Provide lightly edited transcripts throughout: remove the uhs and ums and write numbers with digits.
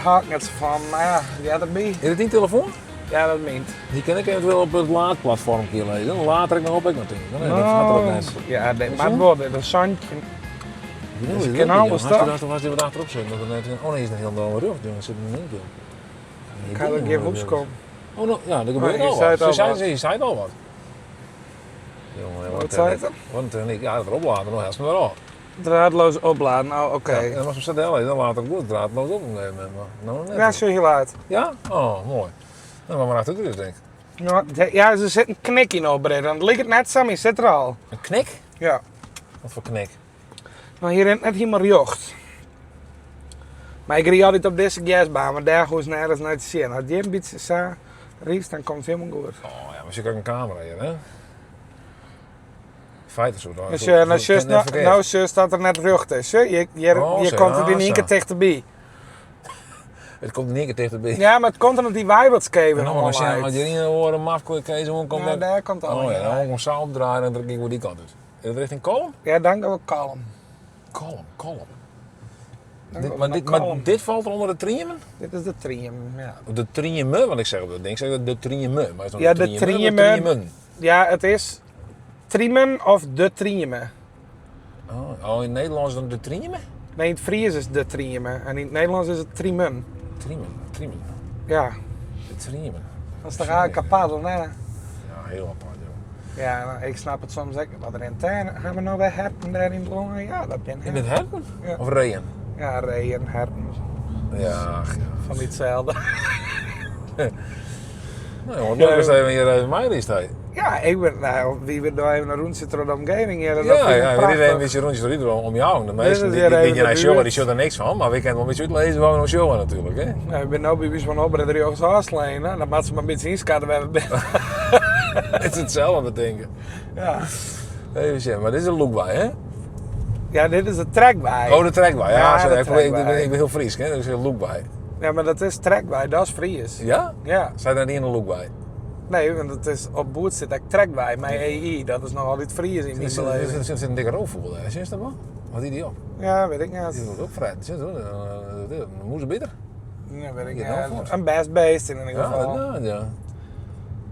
hou ik net sa fan, mar ja, die heart derby. Is it dyn telefoan? Ja, dat mynt. Dy kin ik eventueel op it laadplatform kear lizze. Dan laat er ek noch op, ek noch tink ik. Nee, dat hat er ook net. Ja, dat moat wol, dit is 17. Dus ik kin alles toch? Hast der wat achterop zitten? Dat er net, oh nee, is net hielendal rjocht, jongen. Sit er in één keer. Ik ha der gjin hoes kom. Oh, no, ja, der gebeurt Oh, al je zei wat. het al Ze zei, wat. ze zei al wat. Jongen, Wat zei het? Wat een techniek. Ja, dat erop laden, nog helst me weer af. Draadloos opladen, oh oké. Ja, en dan was hem zo dan laat het goed draadloos op een gegeven moment. Maar nou nog net. Ja, zo heel uit. Ja? Oh, mooi. Nou, maar maar achter dus, denk ik. Ja, ja, er zit een knik in op, Dan lijkt het net zo, maar je zit er al. Een knik? Ja. Wat voor knik? Nou, hier rint net helemaal rjocht. Maar ik ried altijd op deze gersbaan, want daar hoeft nergens naar te zien. Als die een beetje zo riest, dan komt het helemaal goed. Oh ja, maar zit ook een camera hier, hè? In feite zo. Dus, nou, zus, nou, nou, zus, dat er net rjocht is. Hè? Je, Oh, je zo, komt er in ah, één zo. keer dichterbij. Het komt in één keer dichterbij. Ja, maar het komt omdat die wijbertskeven En dan als je allemaal als je uit. in hoort, maf, Kees, hoe komt Ja, dat? daar komt al Oh ja, in. dan moet ik hem zo opdraaien en dan druk ik weer die kant uit. Is dat richting Kolm? Ja, dan gaan we kalm. Kolm, Kolm. Dan Dit, gaan we maar, naar dit, maar Kalm. dit valt onder de Triemen? Dit is de Triem, ja. Of De Triemen, want ik zeg op dat ding, zeg ik de Triemen. Maar is het dan Ja, de de Triemen? of Triemen. Triemen. Ja, het is Triemen of de Triemen. Oh, oh, in Nederlands dan de Triemen? Nee, in het Fries is het de Triemen en in het Nederlands is het Triemen. Triemen, Triemen. Ja, De Triemen. dat is toch eigenlijk apart, hè? Ja, heel apart, joh. Ja, nou, ik snap het soms ook. Wat er intern gaan we nou bij herten daar in Longen? Ja, dat ben In het herten? Ja. Of reeën? Ja, reeën, herten, Ja, ach, ja. van die hetzelfde. Nou, jongen, leuk is even hier even mij is hij. Ja, ik ben, nou, wie we daar even naar rond zitten door de omgeving hier. Dat Ja, vind ik ja, prachtig. dit is een beetje rondjes door iedereen om jou. De meesten is die, weer die, die, even die naar de showen, buurt. die zullen er niks van, maar we kunnen wel een beetje uitlezen waar we nog showen natuurlijk. Hè? Nou, ik ben nou bij van op de Riochs Haaslijn, hè. Dan moet ze maar een beetje inschatten waar we zijn. Het is hetzelfde bedenken. Ja. Even zien, maar dit is een loopwij, hè? ja, dit is de trekwei. Oh, de trekwij. Ja, Ja, sorry, de ik, ik, ben, trekwei. ik ben heel Fries, hè? Dus een loopwij. Ja, maar dat is trekwei, dat is Fries. Ja? Ja. Zijn daar niet in een loopwij? Nee, want het is, op boord zit ook trekwei, met EI. Dat is nog altijd Fries in Er mijn zit, er beleving. zit, zit een dikke roofvogel daar, zie je dat wel? Wat die die op? Ja, weet ik Die niet. wil ook vrij. Zit hoor, een moezebitter. Ja, weet ik Ja, nou niet. voort. Een best beest in ieder Ja, geval. dat, ja.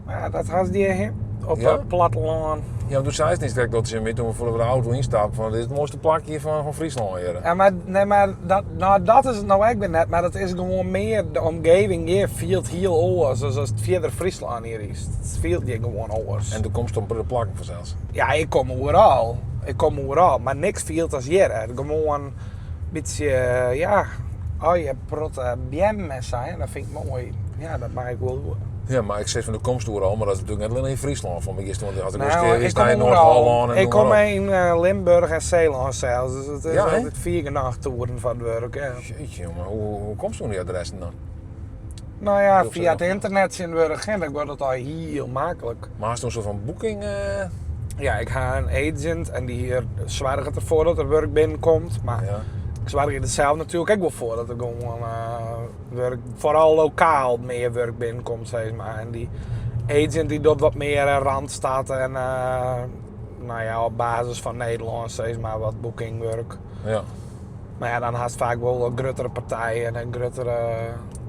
Maar ja, dat had die hè, op Ja? het platteland. Ja, maar toen zei ze niet direct dat ze met toen we voor de auto instapten van dit is het mooiste plakje hier van, van Friesland hier. Ja, maar, nee, maar dat, nou, dat is het nou ook weer net. Maar dat is gewoon meer de omgeving hier viel heel oors. Dus als het verder Friesland hier is. Het viel hier gewoon oors. En toen komt ze op de plakken vanzelfs. Ja, ik kom overal. Ik kom overal. Maar niks viel als hier. hè. Gewoon een beetje, ja. Oh, je protte bien met zijn. Dat vind ik mooi. Ja, dat maak ik wel goed. Ja, maar ik zeg van de komst overal, maar dat is natuurlijk net alleen in Friesland. Van ik want had ik Nou, eens keer ik is kom naar overal. Noord-Holland en Ik noem kom maar op. in Limburg en Zeeland zelfs. Dus het is Ja, hè? altijd vier nachttoeren van het werk. Ja. Jeetje, jongen, hoe, hoe komt zo'n die adressen dan? Nou ja, Heel via het veel. internet in Burg, hè, dan wordt het al heel makkelijk. Maar is het een soort van boeking? Ja, ik ga een agent en die hier zorgt ervoor dat er werk binnenkomt. Maar Ja. ik zorg er zelf natuurlijk ook wel voor dat er gewoon werk, vooral lokaal meer werk binnenkomt, zeg maar. En die agent die doet wat meer in Randstad en nou ja, op basis van Nederlands, zeg maar, wat boekingwerk. Ja. Maar ja, dan haast vaak wel wat grotere partijen en grotere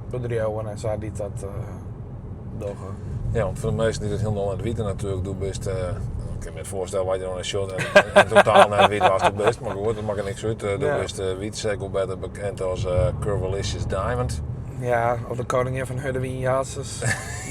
bedrijven en zo die dat doen. Ja, want voor de meesten die dat helemaal aan het weten natuurlijk doen best. Ik kan me het voorstellen wat je dan een shot en, en totaal naar het wit was het best, maar goed, dat maakt er niks uit. Doe Ja. best wit, zeker beter bekend als Curvalicious Diamond. Ja, of de koningin van Huddewienjassers.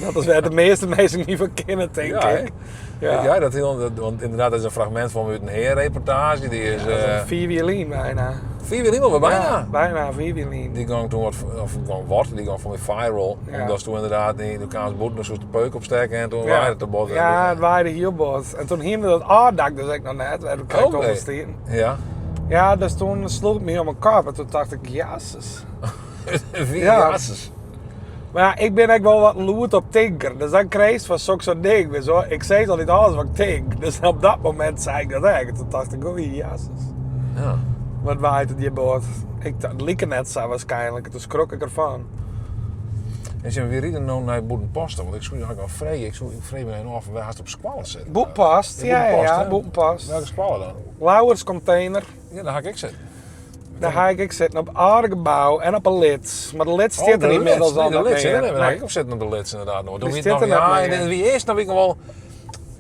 dat is waar de meeste mensen niet van kennen, denk Ja, hè? ik. Ja, ja dat heel, dat, want inderdaad, dat is een fragment van uit een heerreportage. Die is Dat is eh een vierwielien bijna. vier wielen alweer bijna. Ja, bijna vierwielien. Die gang toen wat, of gang wordt, die gang van weer viral. Ja. Omdat ze toen inderdaad die de kaas boet nog zo'n de peuk opsteken en toen waaide het de bot. Ja, het waaide heel bot. En toen hing dat aarddak dus ik nog net, waar ik Oké. okay. Ja. Ja, dus toen sloeg het me om mijn kop en toen dacht ik, jezus. Vier Ja. jassers. Maar ja, ik ben ook wel wat loert op tinker. Dus dan kreeg ik van zulke soort ding. Dus hoor, ik zei al niet alles wat ik tink. Dus op dat moment zei ik dat echt. En toen dacht ik, oei, jezus. Ja. Wat waait het je boord? Ik dacht, het liep net zo waarschijnlijk. Toen schrok ik ervan. En ze wie rijden nou naar Boedenposten? Want ik zoek eigenlijk al vrij. Ik zoek ik vreeg me nou af waar haast op squallen zitten. Boepenpast, ja, ja, Boepenpost, ja, hè? Boepenpast. Welke squallen dan? Lauwers container. Ja, daar ga ik zitten. Daar ha ik ek sitten op âlde gebou en op 'e Lits. Mar de Lits Oh, stiet de der ynmiddels Lits. al Nee, de net Lits, mear. Daar Nee. ik op zitten op de Lits inderdaad nog. Die Toen stiet er nog, net ja, mear. en wie eerst nog ik wel.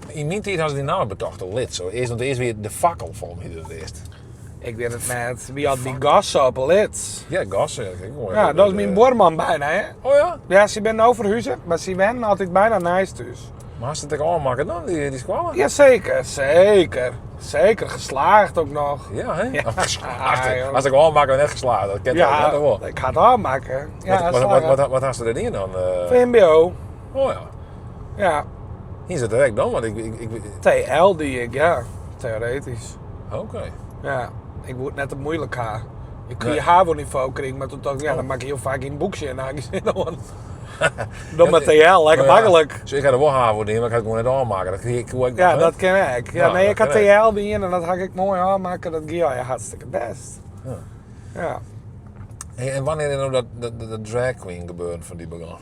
In mijn tijd hadden ze die naam betocht, de Lits. Zo, Eerst, want eerst weer de fakkel volgens mij het eerst. Ik weet het net. Wie had die gassen op de Lits? Ja, gas. Ja, ik hoor Ja, dat is mijn buurman bijna, hè? Oh ja? Ja, ze ben nou verhuizen, maar ze wennen altijd bijna naast thuis. Maar had ze het ook allemaal maken dan, die squallen? Jazeker, zeker. Zeker, geslaagd ook nog. Ja, hè? Ja. Oh, geslaagd. Ja, joh. Als ik allemaal maken, net geslaagd. Dat kent Ja, ja, toch wel. ik ga het aanmaken. Ja, wat, wat, wat, wat, wat had ze erin dan? VMBO. Oh ja. Ja, Hier zit het dan, want ik TL die ik, ja. Theoretisch. Oké. Ja, ik word net te moeilijk haar. Ik kun Nee. je HAVO-niveau krijgen, maar toen dacht ik, ja, Oh. dan maak ik heel vaak in een boekje en dan heb ik zin aan. Dan met TL, lekker Oh ja. makkelijk. Dus ik had er wel HAVO in, maar ik had het gewoon net aanmaken. Dat kreeg ik hoe ik Ja, nog, hè? dat ken ik. Ja, Ja, nee, ik dat had ken TL die in en dat had ik mooi aanmaken. Dat ging ja, hartstikke best. Ja. Ja. Hey, en wanneer is nou dat drag queen gebeuren van die begon?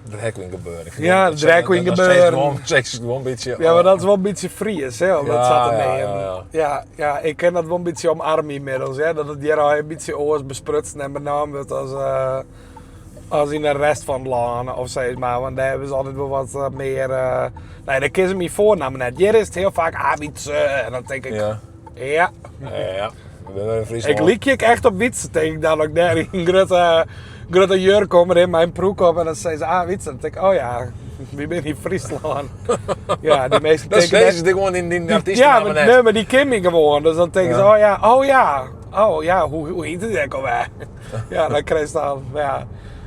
Drag queen gebeuren. Ik vind Ja, het- drag queen dat- dat steeds gebeuren. Gewoon, steeds gewoon een beetje. Ja, maar dat is wel een beetje Fries, hè, om dat Ja, zat te ja, nemen. ja, ja. ja, ja, ik ken dat wel een beetje omarmen inmiddels, hè, dat het hier al een beetje oors besprutst en benamd wordt als in de rest van het land, of zeg maar, want daar hebben ze altijd wel wat meer... nee, dan kiezen ze mijn voornaam net. Hier is het heel vaak Abitse, en dan denk ik, Ja. ja. Ja, ja. We zijn in Friesland. Ik liek je echt op Wietse, denk ik dan ook daar in een grote jurk om in mijn broek op en dan zei ze, ah Wietse, dan denk ik, oh ja, wie ben in Friesland? Ja, die meesten Dat denken steeds is gewoon in die artiesten. Ja, maar, nee, maar die ken ik gewoon. Dus dan denken ze, Ja. oh ja, oh ja, oh ja, hoe heet het eigenlijk alweer? Ja, dan krijg je dan, ja,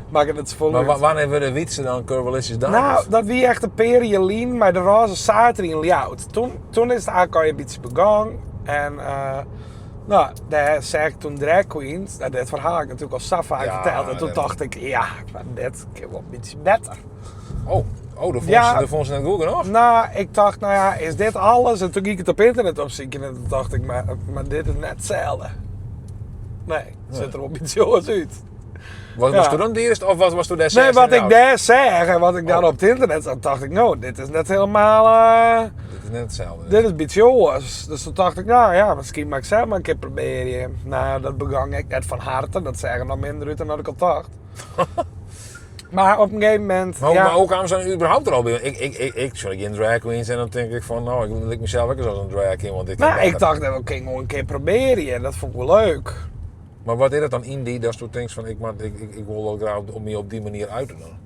maak het het vol Maar uit. wanneer worden Wietse dan Curvalisjes dames? Nou, dat wie echt een periolien, maar de roze zater in Ljout. Toen is het eigenlijk al een beetje begonnen. En nou, daar zei ik toen drag queens. Nou, dit verhaal heb ik natuurlijk al zo vaak Ja, verteld. En toen dat- dacht ik, ja, maar dit kan wel een beetje beter. Oh, oh, de vond Ja. ze, de vond ze net goed genoeg. Nou, ik dacht, nou ja, is dit alles? En toen ging ik het op internet opzoeken en toen dacht ik, maar dit is net hetzelfde. Nee, het ziet er wel een beetje anders uit. Was Ja. toen dan de eerste of was toen daar Nee, wat ik daar? daar zeg en wat ik dan Oh. op het internet zag, dacht ik, nou, dit is net helemaal... Dit is net hetzelfde. Dit is een beetje oors. Dus toen dacht ik, nou ja, misschien mag ik zelf maar een keer proberen. Nou, dat begang ik net van harte. Dat zeggen nog minder uit dan dat ik al dacht. maar op een gegeven moment... Maar, ja, maar hoe kwamen ze dan überhaupt er al bij? Ik sorry, in drag queens en dan denk ik van, nou, ik lik mezelf ook eens als een drag queen, want dit kan nou, ik beter. dacht, dat ik ging gewoon een keer proberen. En dat vond ik wel leuk. Maar wat is dat dan in die, dat soort things van, ik, maar, ik wil wel graag om me op die manier uit te doen.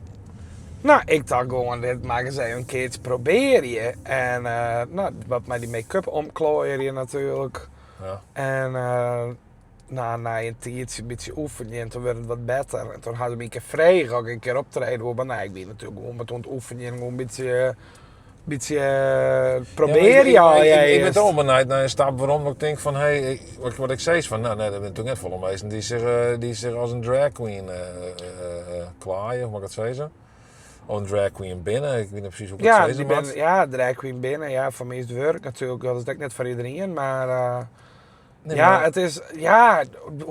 Nou, ik dacht gewoon, dit maar eens even een keertje proberen. En nou, wat mij die make-up omklooien hier natuurlijk. Ja. En nou, na een tijdje een beetje oefenen en toen werd het wat beter. En toen hadden we een keer vrij, ook een keer optreden. Maar nee, ik ben natuurlijk gewoon met het oefenen en gewoon een beetje proberen. Ja, maar Ja, ik, ik, ik ben eerst. toch wel benieuwd naar een stap waarom ik denk van, hey, wat ik zei is van, nou nee, dat ben natuurlijk net volle mensen die zich als een drag queen klaaien, hoe mag ik het zeggen? Of een drag queen binnen, ik weet niet precies hoe ik Ja, het die zeggen ben, ja, drag queen binnen. Ja, voor mij is het werk natuurlijk. Dat is denk ik net voor iedereen, maar... Nee, ja, maar- het is, ja,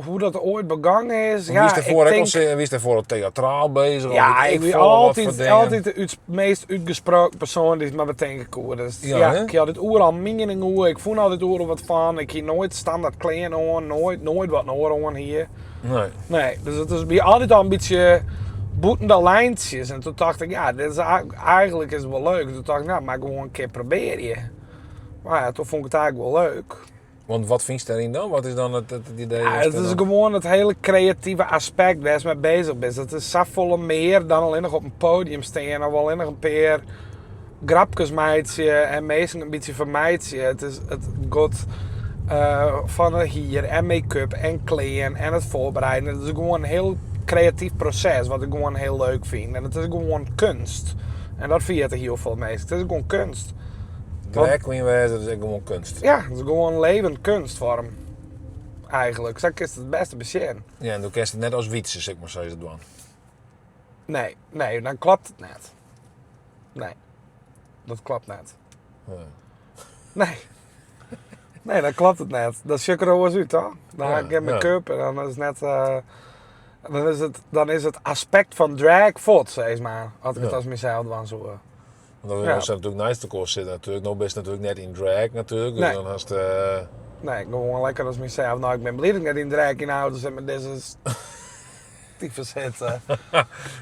hoe dat ooit begangen is. Wie Ja, is daarvoor ik ook denk, al, wie is daarvoor al theatraal bezig? Of ja, weet ik ben veel wat voor altijd, dingen. altijd de meest uitgesproken persoon die het maar bedenken kon. Dus, Ja, ja, hè? ik had het oer al mening oer. Ik voel altijd oer wat van. Ik hier nooit standaard kleren aan, nooit wat oor aan hier. Nee. Nee, dus het is bij altijd al een beetje boetende lijntjes. En toen dacht ik, ja, dit is eigenlijk is het wel leuk. Toen dacht ik, nou, maar gewoon een keer proberen. Maar ja, toen vond ik het eigenlijk wel leuk. Want wat vind je daarin dan? Wat is dan het idee? Ja, wat het er is dan- gewoon het hele creatieve aspect waar ze mee bezig bent. Het is zoveel meer dan alleen nog op een podium staan of alleen nog een paar grapjes maken en meestal een beetje vermijden. Het is het gaat van hier en make-up en kleren en het voorbereiden. Het is gewoon een heel creatief proces wat ik gewoon heel leuk vind. En het is gewoon kunst. En dat vind je heel veel mensen. Het is gewoon kunst. Drag queen wezen, dat is echt gewoon kunst. Ja, het is gewoon levend kunstvorm. Eigenlijk. Zo is het het beste bezien. Ja, en toen kerst het net als Wietse, zeg maar, zo is het doen. Nee, nee, dan klopt het net. Nee, dat klopt net. Ja. Nee. Nee, dan klopt het net. Dat zie ik er wel eens uit, toch? Dan Ja, ga ik in mijn ja. cup en dan is het net... dan is het aspect van drag voort, zeg maar. Als ik het Ja. als mezelf dan zo. Want dat Ja. was natuurlijk nice te kost zitten natuurlijk. Nou best natuurlijk net in drag natuurlijk. Dus Nee. dan had het, Nee, gewoan lekker as mysels. Nou, ik bin bliid dat ik net yn drag yn de auto sit met dizze tyfus hitte.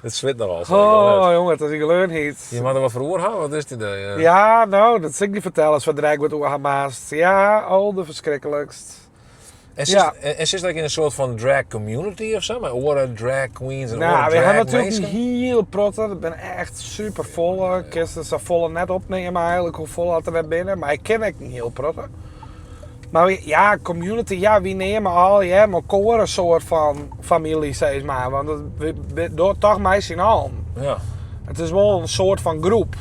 It swit nochal. Oh, jonge, it is in gelegenheid. Je moatte wat foar oer ha, wat is it idee? Ja, nou, dat sil ik dy fertelle as foar drag wat oer ha moatst. Ja, alderferskriklikst. En sitst, en sitst ek yn in soart fan drag community of sa? Mei oare drag queens en Nou, oare we drag ha natuerlik minsken? in hiel protte. Dat binne echt super folle. Ik kin se sa folle net opneame eigenlik hoe folle dat der net binne. Mar ik ken ek in hiel protte. Mar ja, community, ja, wy neame allegear mekoar in soart fan famylje, sis mar. Want dat, we, we dogge toch mei syn allen. Ja. It is wol in soart fan groep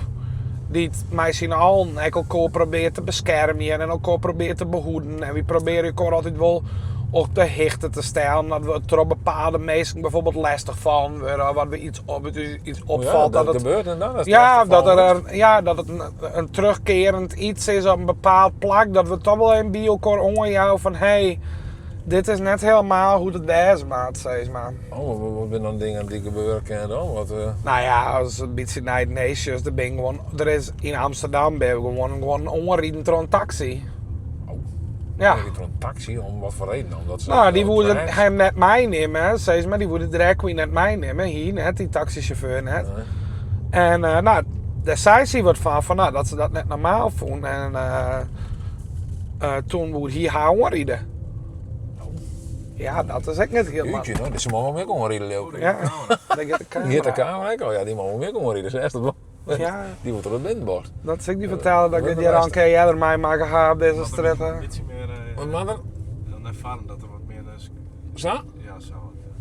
dy't mei syn allen ek elkoar probeart te beskermjen en elkoar probeart te behoeden. En wy probearje elkoar altyd wol op de hichte te stellen dat we troch bepaalde minsken bijvoorbeeld lestich fallen wurde of wat we iets op, het ús iets opfalt. Ja, dat dat het, gebeurt inderdaad. Dat ja, lestich dat fallen er, wordt. ja, dat het in terugkerend iets is op in bepaald plak, dat we toch wol even by elkoar oanjouwe fan hey, dit is net helemaal hoe't it wêze moat, sis mar. Oh, wat binne dan dingen dy't gebeure kinne dan? Wat, Nou ja, as in bytsje nei it neistjes, der bin gewoan, der is yn Amsterdam bin gewoan oanriden troch in taksy. Oh. Ja. Troch in taksy? Om wat foar reden? Omdat se Nou, dy woe drugs- him net meinimme, sis mar, dy woe de drag queen net meinimme, hy net, dy taksysjauffeur net. Nee. En nou, dêr sei sy wat fan, fan nou, dat se dat net normaal fûn. En toen woe hy har oanride. Ja, dat is ek net hielendal. Jeetje, nou, dizze man wol mear oanride, leau ik. Ja, dêr giet de kamera. Giet de kamera ek al? Ja, dy man wol mear oanride, sa is dat wol. Ja. Dy wol troch de binnenbocht. Dat sil ik dy fertelle, dat ik dit hjir al in kear earder meimakke ha op dizze strjitte. Een bytsje mear. Wat moat der? Dan ervaren dat der wat mear. Sa? Ja, sa wat. Ja.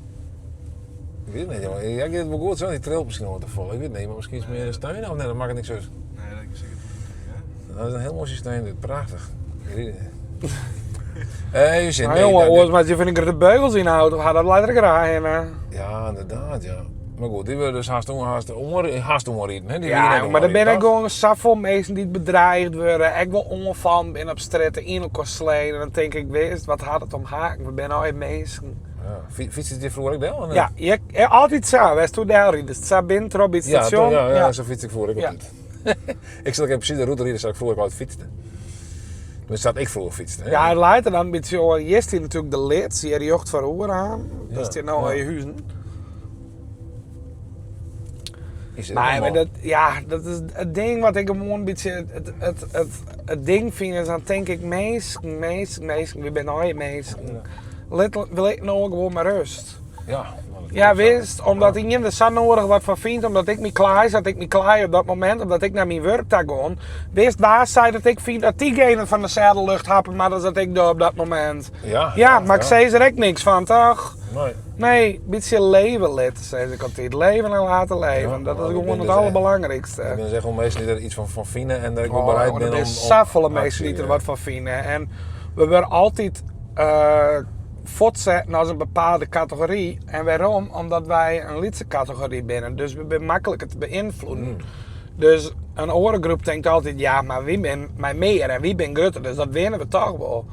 Ik wit net, jongen. Ja, giet it wol goed sa? Dy trilt miskien wat te folle. Ik wit net, mar miskien is mear steun of nee, dat makket niks út. Nee, dat is seker niet. Dat is in hiel moai systeem dit, prachtich. Hey, je zit Maar nee, jongen, dat- oars moat je fan dy grutte beugels yn de auto ha, dat leit der graach hinne. Ja, inderdaad, ja. Maar goed, dy wurde dus hast oan, hast oan, hast oanriden, hè? Dy Ja, wiene net maar der binne oanriden, ek gewoan safolle minsken dy't bedreigd wurde, ek wol oanfallen binne op strjitte, yn elkoar slein. En dan tink ik, wist, wat hat it om haken? We binne allegear minsken. toch? Ja. Fytst dy froeger ek del? of net? Ja, je, altyd sa, wêr'tsto delridest. Sa binnen troch by it Ja, stasjon. toch, ja, ja, sa fyts ik froeger ek Ja. altyd. Ik sil ek even presys de rûte ride sa't ik froeger altyd fytste. Tenminste, sa't ik froeger fytste. Hè? Ja, it leit der dan in bytsje oan. Hjir stiet natuerlik de Lits, hjir rjocht foaroer aan. Ja, Dat stiet no ja. al je huzen. Is it Maar, allemaal? maar dat, ja, dat is it ding wat ik gewoan in bytsje it ding fyn is, dan tink ik, minsken, minsken, minsken, wy binne allegear minsken. Lit, lit no gewoan mar rêst. Ja, nou, dat Ja, is zo. wist, omdat ien der sa noadich wat fan fynt, omdat ik my klaai sa't ik my klaai op dat momint, omdat ik nei myn wurk ta gean. Wist, wa sei dat ik fyn dat diegene fan deselde lucht happe moat as dat ik doch op dat momint? Ja, Ja, mar ik ja. sis der ek niks fan, toch? Nee. Nee, bytsje leven litte, sis ik altyd. Leven en laten leven. Ja, dat is maar ik gewoan ben it dus echt- alderbelangrykste. Ik ben dus echt wel minsken dy't der yts fan fine en dêr ek wol Oh, bereid jonge, der binne binne om safolle aksje, minsken dy't der ja. wat fan fine. En we wurde altyd fuortsetten as in bepaalde kategory. En wêrom? Omdat wy in lytse kategory binne. Dus we binne makliker te beynfloeden. Dus in oare groep tinkt altyd, ja, mar wy binne mei mear en wy binne grutter, dus dat winne we toch wol.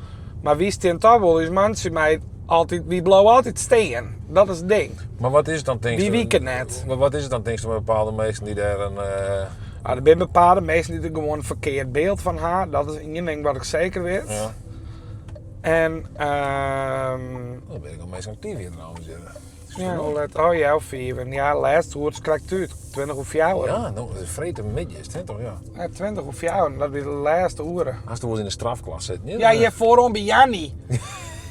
Mar wy stean toch wol ús mantsje mei altyd, wy bliuwe altyd stean. Dat is it ding. Mar wat is it dan tinkst Wy wike net. Mar wat is it dan tinkst mei bepaalde minsken dy't dêr in. Ah, der binne bepaalde minsken dy't der gewoan in ferkeard byld fan ha. Dat is ien ding wat ik seker wit. Ja. En, Dan bin ik al minsken aktyf hjir trouwens. Ja, hoe let? Oh ja, of fiif. Ja, lêste oer is krekt út. 20 oer fjouwer. Ja, no, it is freedtemiddei is it, hè, toch? Ja. Ja, 20 oer fjouwer, dat wie de lêste oere. Hast wolris yn de strafklas sitten? Ja, hjir foaroan by Janny.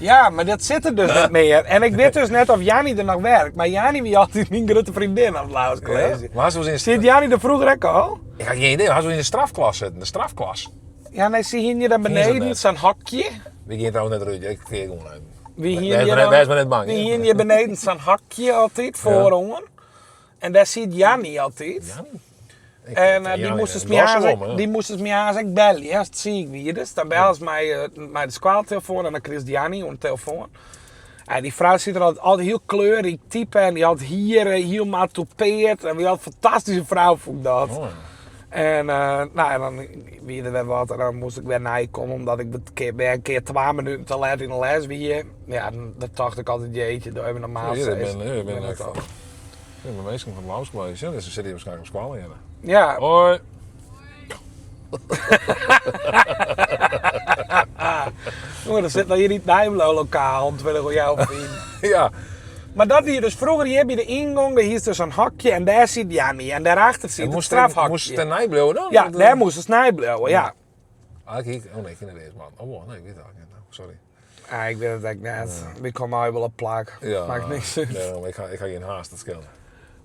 Ja, mar dat sit der dus net mear. En ik wit dus net of Janny der noch werkt. Mar Janny wie altyd myn grutte freondin op it Lauwers College. Ja? Mar hast wolris yn de Sit Janny der froeger ek al? Ik ha gjin idee, hast wolris yn de strafklas sitten? De strafklas? Ja, nee, se hiene hjir dan Fyn se beneden net. sa'n hokje. Wy gean trouwens net rút, ik kear gewoan even. Wy hiene Wês hjir mar net, dan- wês mar net bang. Wy hiene hjir beneden sa'n hokje altyd foaroan. En dêr siet Janny altyd. Janny? Ik En ken dy Janny moast net. my aanst Gossewom, ek, hè? dy moast my aanst ek belje ast siik wie. Dus dan bellest mei de skoaltelefoan en dan krigest Janny oan de telefoan. En dy frou siet der altyd, altyd hiel kleurryk type en dy had hier hielendal toepeerd. En wie altyd fantastyske frou fûn ik dat. Oh, ja. En nou, en dan wie der wer wat en dan moast ik wer neikomme omdat ik wer in kear 2 minuten te let yn de les wie. Ja, dan, dat tocht ik altyd, jeetje, doe even normaal. Ja, dat steeds. ben, Ben ik dat al. Ja, de minsken fan it Lauwers College, ja, dus ze sitte hjir waarskynlik op skoalle hjir. Ja. Hoi. Jongen, dan sit nou hier in het Nijmelo-lokaal om 20 uur jou of Ja. Maar dat wie dus vroeger hier bij de ingang, daar hier dus een hokje en daar zit Jannie. En daarachter zit En het moest strafhokje. moest het nij blijven dan? Ja, Want, daar moest het snij blijven, ja. Ah, ik, oh nee, ik ken het eerst, man. Oh, nee, ik weet het eigenlijk niet. Sorry. Ah, ik weet het eigenlijk net. Ik kom nou wel op plak. Ja. Maakt niks uit. Nee, maar ik ga geen haast, dat scheelt.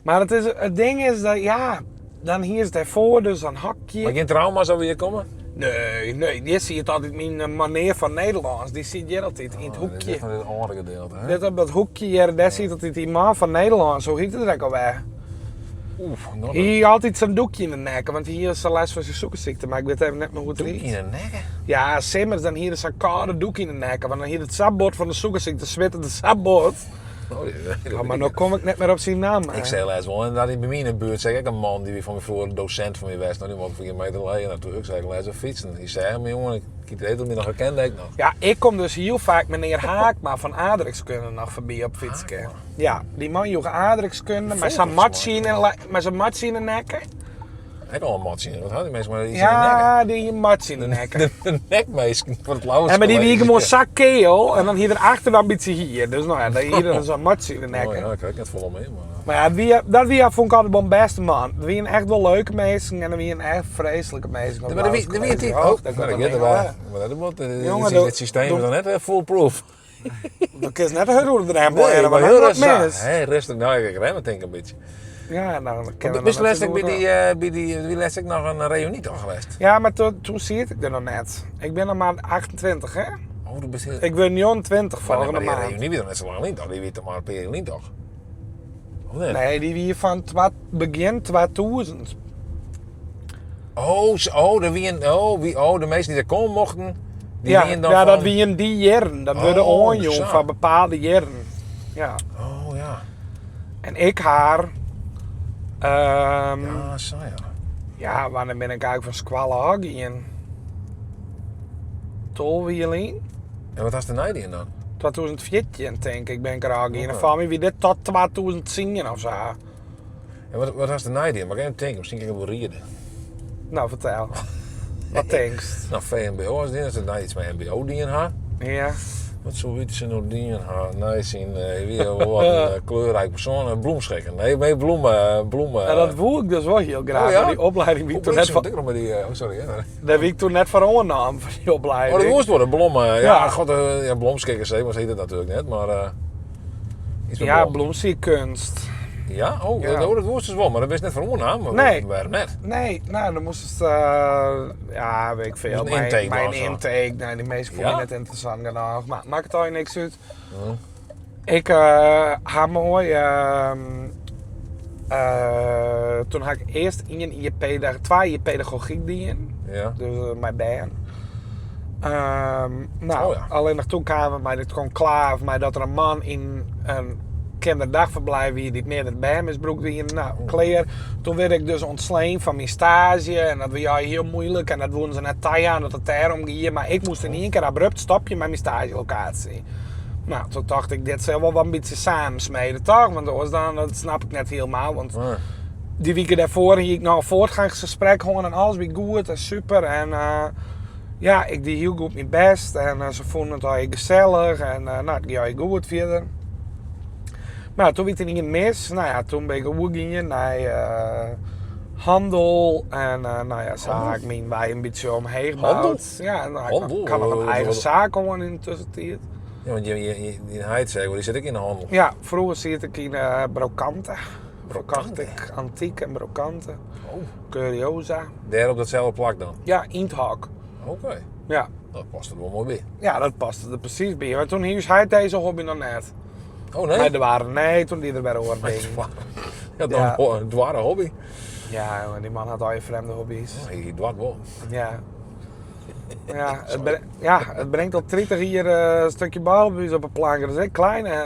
Maar het ding is dat, ja, dan hier is daarvoor dus een hokje. Maar geen trauma zou weer komen? Nee, nee, dit zie je altijd mijn meneer van Nederlands. Die zit hier altijd in het Oh, dit is hoekje. echt van dit andere gedeelte, hè? Dit op dat hoekje hier, daar zit altijd die man van Nederlands. Hoe heet het er ook alweer? Oeh, nog een Hier altijd zijn doekje in de nek, want hier is zijn last van zijn zoekerziekte, maar ik weet even net meer hoe het doekje heet. in de nek. Ja, simmers, dan hier is zo'n koude doek in de nek, want dan hier het sabot van de zoekerziekte, zwit het sabot. Oh, die- Ja, maar nu kom ik net meer op zijn naam. hè. Ik zei laatst wel, en daar in bij mij in de buurt zeg ik een man die weer van mijn vroeger docent van mij was. Nou, die moet voor geen meter rijden natuurlijk. Ik zei, laatst wel fietsen. Die zei, maar jongen, ik weet het niet nog herkende ik nog. Ja, ik kom dus heel vaak meneer Haakma van aardrijkskunde nog voorbij op fietsen. Ja, die man joeg aardrijkskunde, maar zijn matje in de maar zijn matje in de nekken. Ik al een matje in. Wat had die mensen maar iets in de Ja, die matje in de nek? nekken. De nekmees van het lauwe En maar die wie gewoon zak keel en dan hier erachter dan een beetje hier. Dus nou ja, dan hier dan zo'n matje in de Oh, nekken. ja, ik kijk net vol mee, maar... Maar ja, dat wie vond ik altijd wel een beste man. Wie een echt wel leuke mensen en wie een echt vreselijke mensen. Maar de wie die Oh, oh, dat dat kan ik ik het wel. Maar dat moet Jongen, het systeem is dan net foolproof. Dat is net een roer drempel. Nee, maar maar heel heel wat rustig. mis. Hé, rustig. Nou, ik rem het denk ik een beetje. Ja, nou, dan kennen we Bist nog laatst ik bij natuurlijk die, wel. bij die, wie laatst ik nog een reunie toch geweest? Ja, maar toen zie ik het er nog net. Ik ben nog maar 28, hè? Oh, du bist heel... Ik ben 29 Maar nee, volgende maar die maand. reunie weer net zo lang niet toch? Die weet toch maar een paar jaar niet toch? Of net? Nee, die wie van begin 2000. Oh, oh, de wie een, oh, wie, oh, de meesten die er komen mochten, die ja, wien dan ja van... dat wie in die jaren. Dat worden Oh, onjong zo. van bepaalde jaren. Ja. Oh ja. En ik haar. Ja, zo ja. Ja, wanneer ben ik eigenlijk van Squallen in? Tolwieling? En wat was de Nijdi dan? 2014 denk ik ben ik er al in. En Oké. van mij wie dit tot 2010 of zo. En wat was de Nijdi? Maar ik even denken, misschien kan ik het wel rieden. Nou, vertel. Wat denkst? Nou, VMBO was die, dat is nou iets met MBO die in haar. Ja. Wat zo iets ze nou die in haar? Nee, zien, wie wat een kleurrijk persoon, een bloemschikker. Nee, nee, bloemen, bloemen. Ja, dat voel ik dus wel heel graag. Oh, ja? Maar die opleiding wie ik Oh, toen net bliksem, van, wat ik nog met die, oh sorry. Hè. daar wie ik toen net van aannam van die opleiding. Oh, dat moest worden, blommen. Ja, Ja. god, ja, blomskikkers, hè, maar ze heet het natuurlijk net, maar... iets met Ja, blom. bloemsiekunst. Ja, oh, Ja. dat moest dus wel, maar dat is net van oornaam. maar Nee. Waarom net? Nee, nou, dan moest het, ja, weet ik veel. Dus een Mijn, intake mijn was dat. intake, nee, die meeste vond Ja? ik net interessant genoeg. Maar maakt het al niks uit. Ik had mooi, toen had ik eerst in een IEP, daar twee jaar pedagogiek dienen. Ja. Dus mijn band. Nou, Oh ja. alleen nog toen kwamen mij dit conclave, maar dat er een man in een kinderdagverblijf hier die meerdere bijmisbroek die nou, Oh. kleer. Toen werd ik dus ontsleen van mijn stage en dat was ja, heel moeilijk en dat woonden ze naar Taya en dat het daarom ging. Maar ik moest in één keer abrupt stopje met mijn stagelocatie. Nou, toen dacht ik, dit zal wel wat een beetje samensmeden, toch? Want dat, dan, dat snap ik net helemaal, want Ja. die weken daarvoor hier ik nog een voortgangsgesprek gewoon en alles weer goed en super. En ja, ik deed heel goed mijn best en ze vonden het al gezellig en nou, het ging al goed verder. Maar toen werd het niet mis. Nou ja, toen ben ik overgegaan naar handel en nou ja, zo Handel? had ik mijn wij een beetje omheen Handel? gebouwd. Ja, nou, ik Handel? kan nog een Wat- eigen wat- zaak gewoon in de tussentijd. Ja, want je heid zeg, maar die zit ik in de handel. Ja, vroeger zit ik in brokante. Verkocht Brokante? ik antiek en brokante. Oh. Curiosa. Daar op datzelfde plak dan? Ja, Inthak. Oké. Ja. Dat past er wel mooi bij. Ja, dat paste er precies bij. Maar toen hield hij deze hobby nog net. Oh nee? Maar er waren nee, toen die er bij hoorde. Ja, dan Ja. een dware hobby. Ja, jongen, die man had al je vreemde hobby's. Oh, hij dwart wel. Ja. Ja, het, ja, het brengt al 30 hier een stukje balbuis op een plank. Dat is echt klein, hè.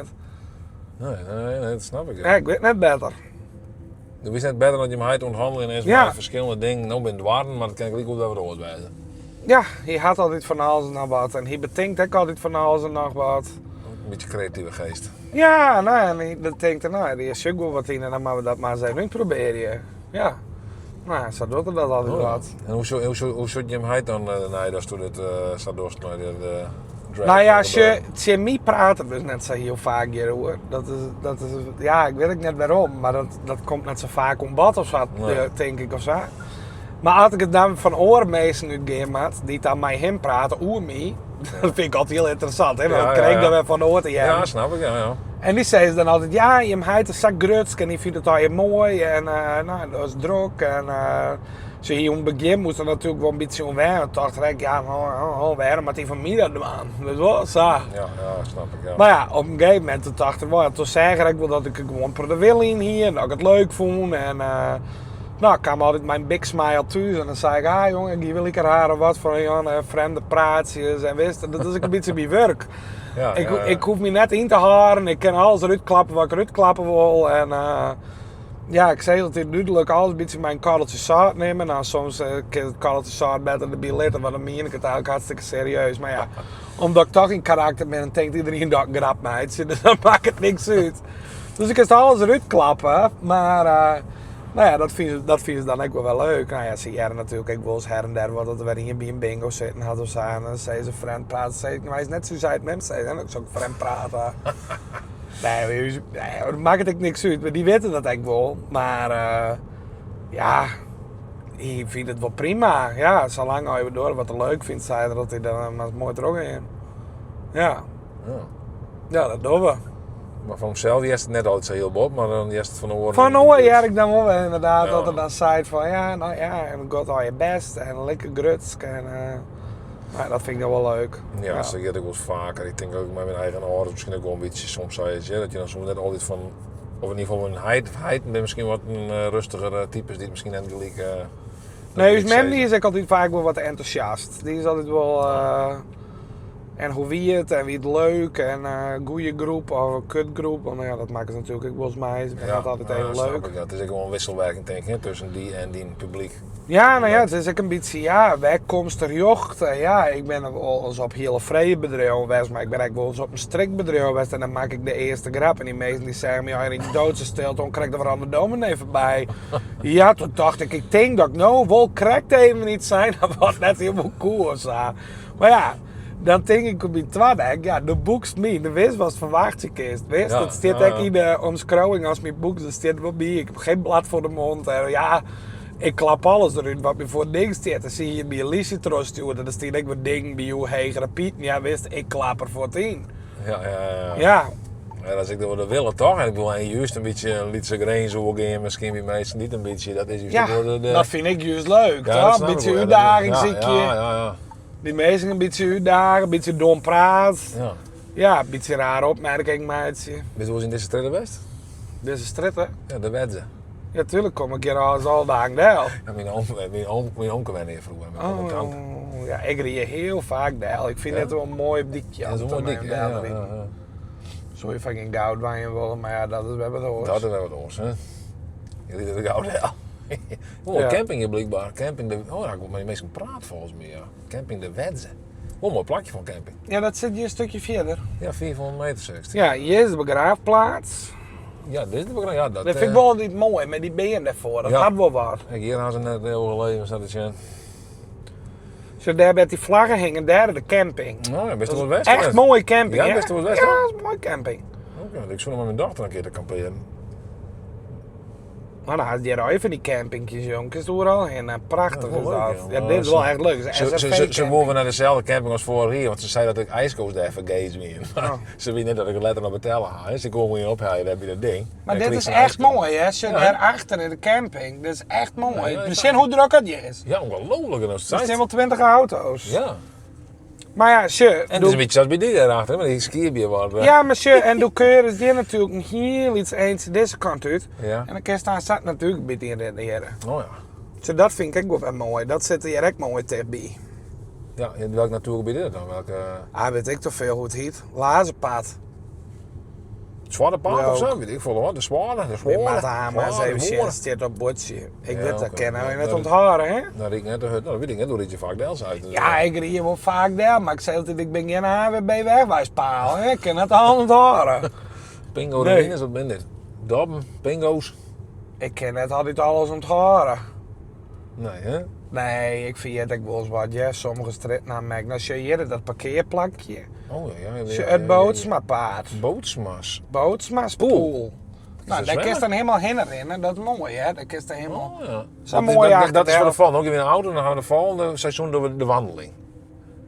Nee, nee, nee, dat snap ik. Ja, ik weet net beter. Du wist net beter dat je hem heid onthandelen is Ja. met verschillende dingen. Nou ben dwaren, maar dat kan ik niet goed over de oor wijzen. Ja, hij had altijd van alles en nog wat. En hij bedenkt ook altijd van alles en nog wat. Een beetje creatieve geest. Ja, nou, en hij dat denkt, nou, die is ook wel wat in en dan moeten we dat maar eens even proberen. Ja. Nou, zo doet hij dat altijd Oh. wat. En hoe zou je hem heid dan nee, dat toen het zat dorst naar de drag Nou ja, gebeuren. Tsjin my praat er dus net sa hiel faak hjiroer. Dat is, dat is, ja, ik wit ek net wêrom, mar dat, dat komt net sa faak oan bod of sa, Nee. tink ik of sa. Mar as ik it dan fan oare minsken útgean moat, dy't dan mei him prate oer my, dat fyn ik altyd hiel ynteressant, hè? Want dat krij ik dan wer fan de oar te hearren. Ja, snap ik, ja, ja. En dy sizze dan altyd, ja, jim heit is sa grutsk en dy fynt it allegear moai en no, dat is drok. En se hie oan it begjin moast er natuerlik wol in bytsje oan wenne. Toen tocht er ek, ja, no, no, no, wêrom moat hy fan my dat dwaan? Dus wol sa. Ja, ja, snap ik, ja. Mar ja, op in gegeven momint toen tocht er wol, ja, toen seach er ek wol dat ik er gewoan protte wille yn hie en dat ik it leuk fûn. En no, ik kaam altyd mei in big smile thús en dan sei ik, ah jonge, ik gie wol like raar of wat foar Jan, frjemde praatsjes en wist, dat is ek in bytsje myn wurk. Ja, Ik, ja, ja. ik hoef my net yn te hâlden, ik kin alles derút klappe wat ik derút klappe wol. En ja, ik sis altyd dúdlik alles in bytsje mei in korreltsje sâlt nimme. Nou, soms kin it korreltsje sâlt better derby litte, want dan mien ik it eigentlik hartstikke serieus. Mar ja, omdat ik toch yn karakter bin, dan tinkt iedereen dat ik in grap meitsje, dus dan makket niks út. Dus ik kin alles derút klappe, mar no ja, dat fine se, dat fine se dan ek wol wer leuk. No ja, se hearre natuerlik ek wolris her en der wat dat der wer ien by in bingo sitten hat of sa. En dan sizze se frjemd praten. Sis ik, no is net sa seit mem sizze, en dan sil ik frjemd prate. Nee, maar ús, nee, dat makket ek niks út, mar dy witte dat ek wol. Mar ja, hy fynt it wol prima. Ja, salang hy door wat er leuk fynt, sei er altyd, dan moat it moai trochgean. Ja. Ja. Ja, dat dogge we. Maar fan himsels hearst it net altyd sa hiel bot, mar dan hearst it fan oaren. Fan oaren hear ik dan wol wer inderdaad dat er dan seit fan ja, no ja, en god al je best en lekker grutsk en nou, dat fyn ik dan wol leuk. Ja, ja. sa giet ek wolris faker. Ik tink ek mei myn eigen âlders miskien ek wol in bytsje soms sa is, ja, dat je dan soms net altyd fan, of yn ieder gefal myn heit, heiten binne miskien wat in rustiger types dy't miskien net gelyk. Nee, ús mem dy is ek altyd faak wol wat entûsjast. Dy is altyd wol. En hoe wie it en wie it leuk en goede groep of in kutgroep, want ja, dat makket natuerlik ek wolris mei. Se binne net altyd even leuk. Snap ik, ja. It is ek gewoan in wisselwerking tink ik, hè, tusken dy en dyn publyk. Ja, no ja, it is ek in bytsje, ja, wêr komst terjochte? Ja, ik bin wolris op hiele frije bedriuwen west, mar ik bin ek wolris op in strikbedriuw west en dan makke ik de earste grap en dy minsken dy seagen my allegear yn doodse stilte oan, krekt of der in dominee foarby. Ja, toen tocht ik, ik tink dat ik no wol krekt even yts sein ha wat net hielendal koe of sa. Mar ja, dan tink ik op myn twadde ek, ja, do boekst my, do witst watst ferwachtsje kinst, witst? Dat stiet ek yn de omskriuwing as my boekst, dat stiet wol by, ik heb geen blad voor de mond en ja, ik klap alles derút wat my foar it ding stiet. Dan sil je my in listje trochstjoerd en der stiet ek wat dingen by oer hegere pieten, ja, witst, ik klap der fuort yn. Ja, ja, ja. Ja. Ja, dat is ek de wille toch? En ik bedoel, en juist in bytsje in lytse grins oergean miskien by minsken dy't in bytsje, dat is juist Ja, ek wol de, de dat fyn ik juist leuk, Ja, dat toch? snap In ik bytsje wol, ja. útdaging Ja, sykje. Ja, ja, ja. Dy minsken in bytsje útdage, in bytsje dom praat. Ja. Ja, in bytsje rare opmerking meitsje. Bist wolris yn dizze strjitte west? Dizze strjitte? Ja, de Wedze. Ja, tuurlijk kom ik hjir al alle dagen del. Ja, myn oom, myn oom, myn omke wenne hjir froeger, myn oom en tante. Oh, ja, ik ried hiel faak del. Ik fyn Ja? it wol in moai dykje. Ja, dat is een om moai te dykje, ja, del ja, te riden. ja, ja. Soe je faak yn goud wenje wolle, mar ja, dat is wer wat oars. Dat is wer wat oars, hè? Je ried der gau del. Oh, Ja. camping hier blykber. Camping de, oh, daar ha ik mei dy minsken praat folgens my, ja. Camping de Wedze. Wol in moai plakje foar in camping. Ja, dat sit hjir in stikje fierder. Ja, 500 meter sechst. Ja, hjir is de begraafplaats. Ja, dit is de begraafplaats. Ja, dat, Dat fyn ik wol altyd moai, mei dy beam dêrfoar. Dat Ja. hat wol wat. Kijk, hjir ha se net heel leven zat te sjen. Zo dêr by dy flaggen hingen, dêr de camping. Oh, ja, bist Dat wol is west? Echt moaie camping, Ja, hè? bist wol west? Ja, dat is in moaie camping. Oké, ik soe noch mei myn dochter in kear te kampearjen. Nou, dan hast hjir al even dy campingjes, jong. Kinst oeral hinne. Prachtich Ja, wel is leuk, dat. ja. Ja, dit is wol echt leuk. Ze, Ze, ze, ze, ze wolle nei deselde camping as foarich jier, want se sei dat ik ijsko's dêr fergees wiene. Oh. Se wie net dat ik it letter noch betelle ha. Dus ik kom hier opheljen, dêr by dat ding. Mar En dit ik is krieg in echt ijsko. moai, hè? Sjoch, Ja. dêr achter yn de camping. Dit is echt moai. Ja, ja, Besjen hoe drok it hjir is. Ja, ongelooflijk. En dat Der stean is wol 20 auto's. Ja. Mar ja, sjoch. En it is in bytsje sa as by dy dêrachter, mar dy skierbier wat. Ja, mar sjoch, en doe keur is hjir natuerlik in hiel lyts eintsje dizze kant út. Ja. En dan kinst dêr sa natuerlik by dy rinne. Oh ja. Sjoch, dat fyn ik ek wol wer moai. Dat sit hjir ek moai tichtby. Ja, en welk natuergebiet is dat dan? Welke... Ah, wit ik toch veel hoe it hjit. Lazerpad. Zwarte Paard Ja, of zo? ook. Weet ik veel hoor. De Zwaarde, de Ik Zwaarde. moat haar maar eens Zwaarde, even Zwaarde. sjen. Stiet op bordje. Ik Ja, wit dat oké. kin nou Ja, net dat- onthâlde, hè? Nou, riek net de hut. Nou, dat weet ik net. Hoe ried je vaak dels uit. Dus, Ja, ik ried wol faak del, mar ik sei altyd, ik bin gjin ANWB wegwijspaal, hè? Ik kin net al onthâlde. Pingo Nee. ruïnes, wat bin dit? Dobben, pingo's. Ik kin net altyd alles onthâlde. Nee, hè? Nee, ik ferjit ek wolris wat, ja. Sommige strjitnammen ek. Nou, sjoch hjir dat parkearplakje. Oh ja, ja. ja, Sjoch, ja, it ja, ja. Bootsmapaad. Bootsma's. Bootsma's Poel. Nou, dat daar zwemmen? kinst dan helemaal heen rennen. Dat is mooi, hè? Daar kinst dan helemaal... Oh, ja. Zo Dat is- mooi dat, dat is voor de achter. volgende. Dan gaan we in de auto en dan gaan we de volgende seizoen doen we de wandeling.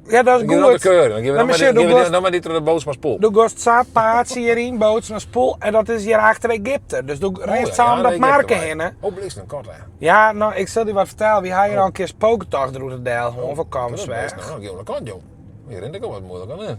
Ja, dat is Dan gaan we goed. de keuren. Dan gaan we Nou, dan maar maar sjoch, die- gaan we doe dan maar die door de Bootsma's Poel. Du gast zo'n paadje hierin, Bootsma's Poel. En dat is hier achter Egypte. Dus du Oh, rent ja, samen ja, dat nee, marken Egypte heen, hè? wij. Oh, bliksem, kort hè. Ja, nou, ik zal je wat vertellen. We hebben hier al een keer spooktocht door de Del, gewoon van Oh. Dat is Kamsweg. best, Nou, dan gaan we de kant, joh. Hier rent ik al wat moeilijk aan, hè.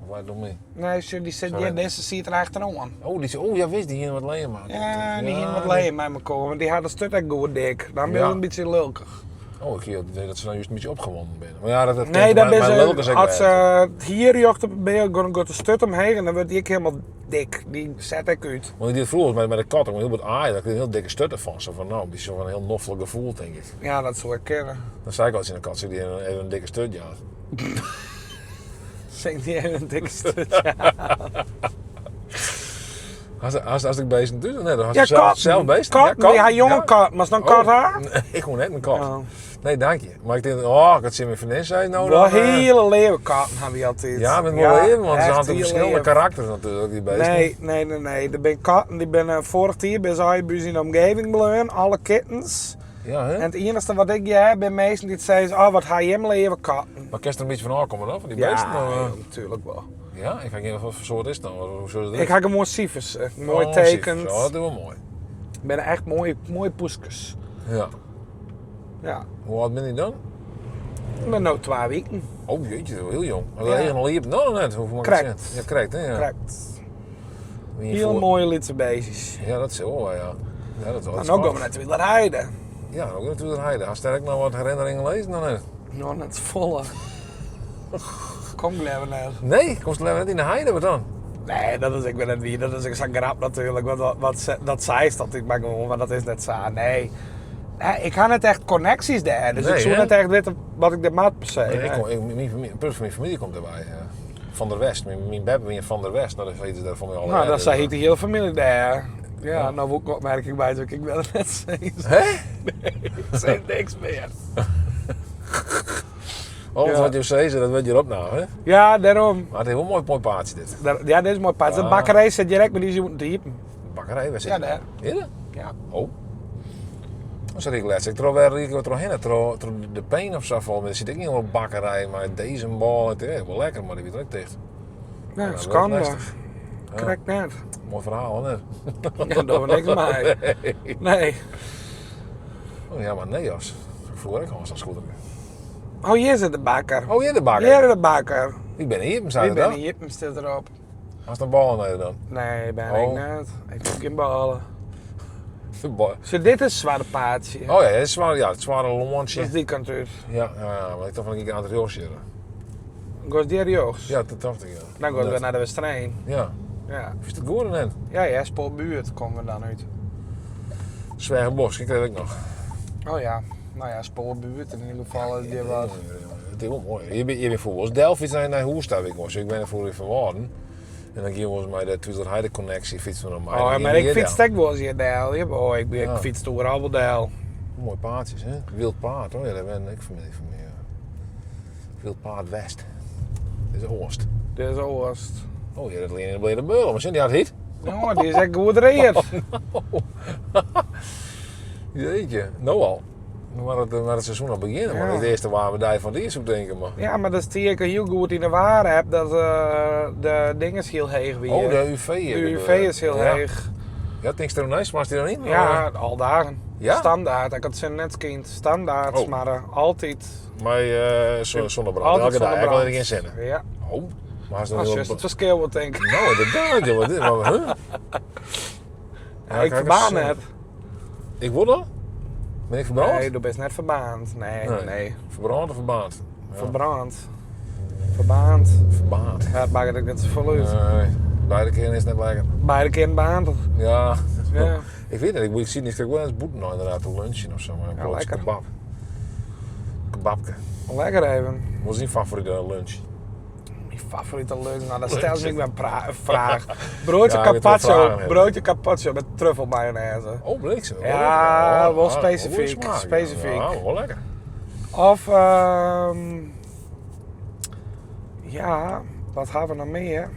Of wat doe mee? Nee, sjoch, die zit Sorry. hier, deze zit er achterom. Oh, die, oh, ja, wist die hier wat leen maken. Ja, die hier wat leen met me komen. Die had een stuk echt goed dik. Dan ben je Ja. een beetje lulkig. Oh, ik zie dat ze nou juist een beetje opgewonden zijn. Maar ja, dat, dat Nee, dat mijn, is mijn lulk is ze. ook Als weg. ze hier jocht op ben je gaat de stut omheen en dan wordt die ook helemaal dik. Die zet ik uit. Want ik deed vroeger met de kat, ik heel wat aaien, daar kreeg ik een heel dikke stutten van. Zo van, nou, die is zo van een heel noffelijk gevoel, denk ik. Ja, dat zou ik kennen. Dan zei ik altijd in de kat, zit die even een dikke stut, ja. Zingt die even een dikke stut. Ja, Als ik beest natuurlijk, nee, dan had ja ze zelf, kat. zelf beest. Kat, ja, die jonge Ja. kat. Maar is dan Oh. kat haar? Nee, ik gewoon net een kat. Oh. Nee, dank je. Maar ik denk, oh, ik had zin mijn vriendin zei, nou Wel dan... hele leeuwen katten hebben we altijd. Ja, met wel leven, want ze echt hadden heel verschillende leeuwen. karakters natuurlijk, die beesten. Nee, nee, nee, nee. Er zijn katten die ben vorig jaar bij zijn in de omgeving bleven, alle kittens. Ja, hè? En het enige wat ik jij ben meestal die zeiden, oh wat ga je hem leven katten. Maar kerst er een beetje van aankomen dan, van die Ja, beesten? Of, ja, natuurlijk wel. ja, ik ga niet wat voor soort is het dan? Hoe soort is het? Ik ga gewoon cijfers, eh, mooi Oh, tekend. cijfers. Oh, dat is wel mooi. Ik ben echt mooie, mooie poeskes. Ja. Ja, Hoe oud ben je dan? ik ben nu 2 weken. Oh jeetje, dat is wel heel jong. Maar Ja. de al hier nou net, hoe moet ik het Correct. zeggen? Ja, correct, hè? Ja. Correct. Wie Heel voor- mooie litse beestjes. Ja, dat is wel, ja. Ja, dat is wel. En ook komen we naar de Heide. Ja, ook natuurlijk Heide. Als sterk nou wat herinneringen lezen dan net. Nou, net volle. Kom ik even net. Nee, komt ze net in de heide, wat dan? Nee, dat is ik ben het wie. Dat is ik zo'n grap natuurlijk. Want dat zei is dat ik maar gewoon, maar dat is net zo. Nee. Nee, ik had net echt connecties daar. Dus Nee, ik zou hè? net echt weten wat ik de maat per se. Nee, ik Nee. kom, ik, mijn, familie, een van mijn familie komt erbij. Ja. Van der West. Mijn beb ben van der West. Nou, dat weten ze daar van mij al. Nou, dat zei zei de hele familie daar. Ja, nou ook merk ik bij dat ik ben het net steeds. Hè? Ik zeg niks meer. Alles Ja. wat je zei, dat weet je erop nou, hè? Ja, daarom. Maar het is wel een mooi, mooi paardje dit. Ja, dit is mooi paard. De Ah. bakkerij zit direct, maar die is moeten diepen. Bakkerij, waar zit Ja, daar. Hier? Ja. Oh. Dan zat ik laatst. Ik trouw weer ik trouw heen, trouw trouw de pijn of zo vol. Maar er zit ik niet op bakkerij, maar deze bal, het is wel lekker, maar die wordt ook dicht. Ja, dat wordt schande. lastig. Ja. Correct net. Mooi verhaal, hè? Ja, daar we niks mee. Nee. Oh ja, maar nee, als. Vroeger ik al als scooter. Oh, hier zit de bakker. Oh, hier de bakker. Hier de bakker. Ik ben hier, zei Ik dat ben dan? hier, zit erop. Als de bal nee dan. Nee, ben Oh. ik net. Ik heb geen ballen. De bal. Zo, dit is zware paardje. Oh ja, het is zwaar, ja, het zware Dat is lontje. die kant uit. Ja, ja, ja, maar ik dacht van ik aan het rioosje. Goes die rechts? Ja, dat dacht ik. Ja. Dan gaan we Dat- naar de Westereen. Ja. Ja. Is het goed net? Ja, ja, spoorbuurt komen we dan uit. Zwergenbos, ik weet ik nog. Oh ja, nou ja, spoorbuurt in ieder geval. is die wat. Het is wel mooi. Je bent voor ons Delft naar Hoersta, ik was. Ik ben er voor in Verwaarden. En dan gingen we ons bij de Twitter connectie fietsen we naar mij. Oh, Dan maar gingen ik we hier fiets ook wel eens hier Del. Ja, oh, ik Ja. fiets door al Del. dan. Mooie paardjes, hè? Wild paard, hoor. Ja, daar ben ik familie van meer. Wild paard West. Dit is Oost. Dit is Oost. Oh ja, dat ligt in de Blede Beul. Maar zijn die had hit? Jongen, die is echt goed reed. Jeetje, nou al. Maar het seizoen al beginnen. Maar Ja. het eerste waar we daar van die is op denken. Maar. Ja, maar dat zie ik heel goed in de ware heb dat de ding is heel heeg weer. Oh, de UV. De UV is heel ja. heeg. Ja, denk je er nog maar is die er niet? Ja, al dagen. Ja? Standaard. Ik had ze net kind. Standaard, Oh. maar altijd. Maar zonnebrand. Altijd Elke dag. Ik wil er zonnebrand. geen zin in. Ja. Oh, maar is dat Als heel... je het verschil wordt, denk ik. Nou, inderdaad, joh. Wat dit? Maar, huh? Ja, ik kijk eens, verbaan het. Ik word al? Ben ik verbrand? Nee, du bent net verbaand. Nee, nee. nee. Verbrand of verbaand? Ja, Verbrand. Verbaand. Verbaand. Ja, het maakt het net zo uit. Nee, beide keren is het net lekker. Beide keer baand. Ja. Ja. Ik weet het, ik zie niet, ik wil eens boeten nou inderdaad te lunchen of zo. Maar een Ja, broodje lekker. kebab. Kebabke. Lekker even. Wat is je favoriete lunch? Mijn favoriete lunch? Nou, dat stel je ik een vraag. Broodje Ja, ik weet wel carpaccio, vragen hebben. broodje carpaccio met truffelmayonaise. Oh, bliksem. Ja, Oh, wel oh, specifiek, goeie smaak, ja. specifiek. Ja, wel lekker. Of, ja, wat ha we noch mear?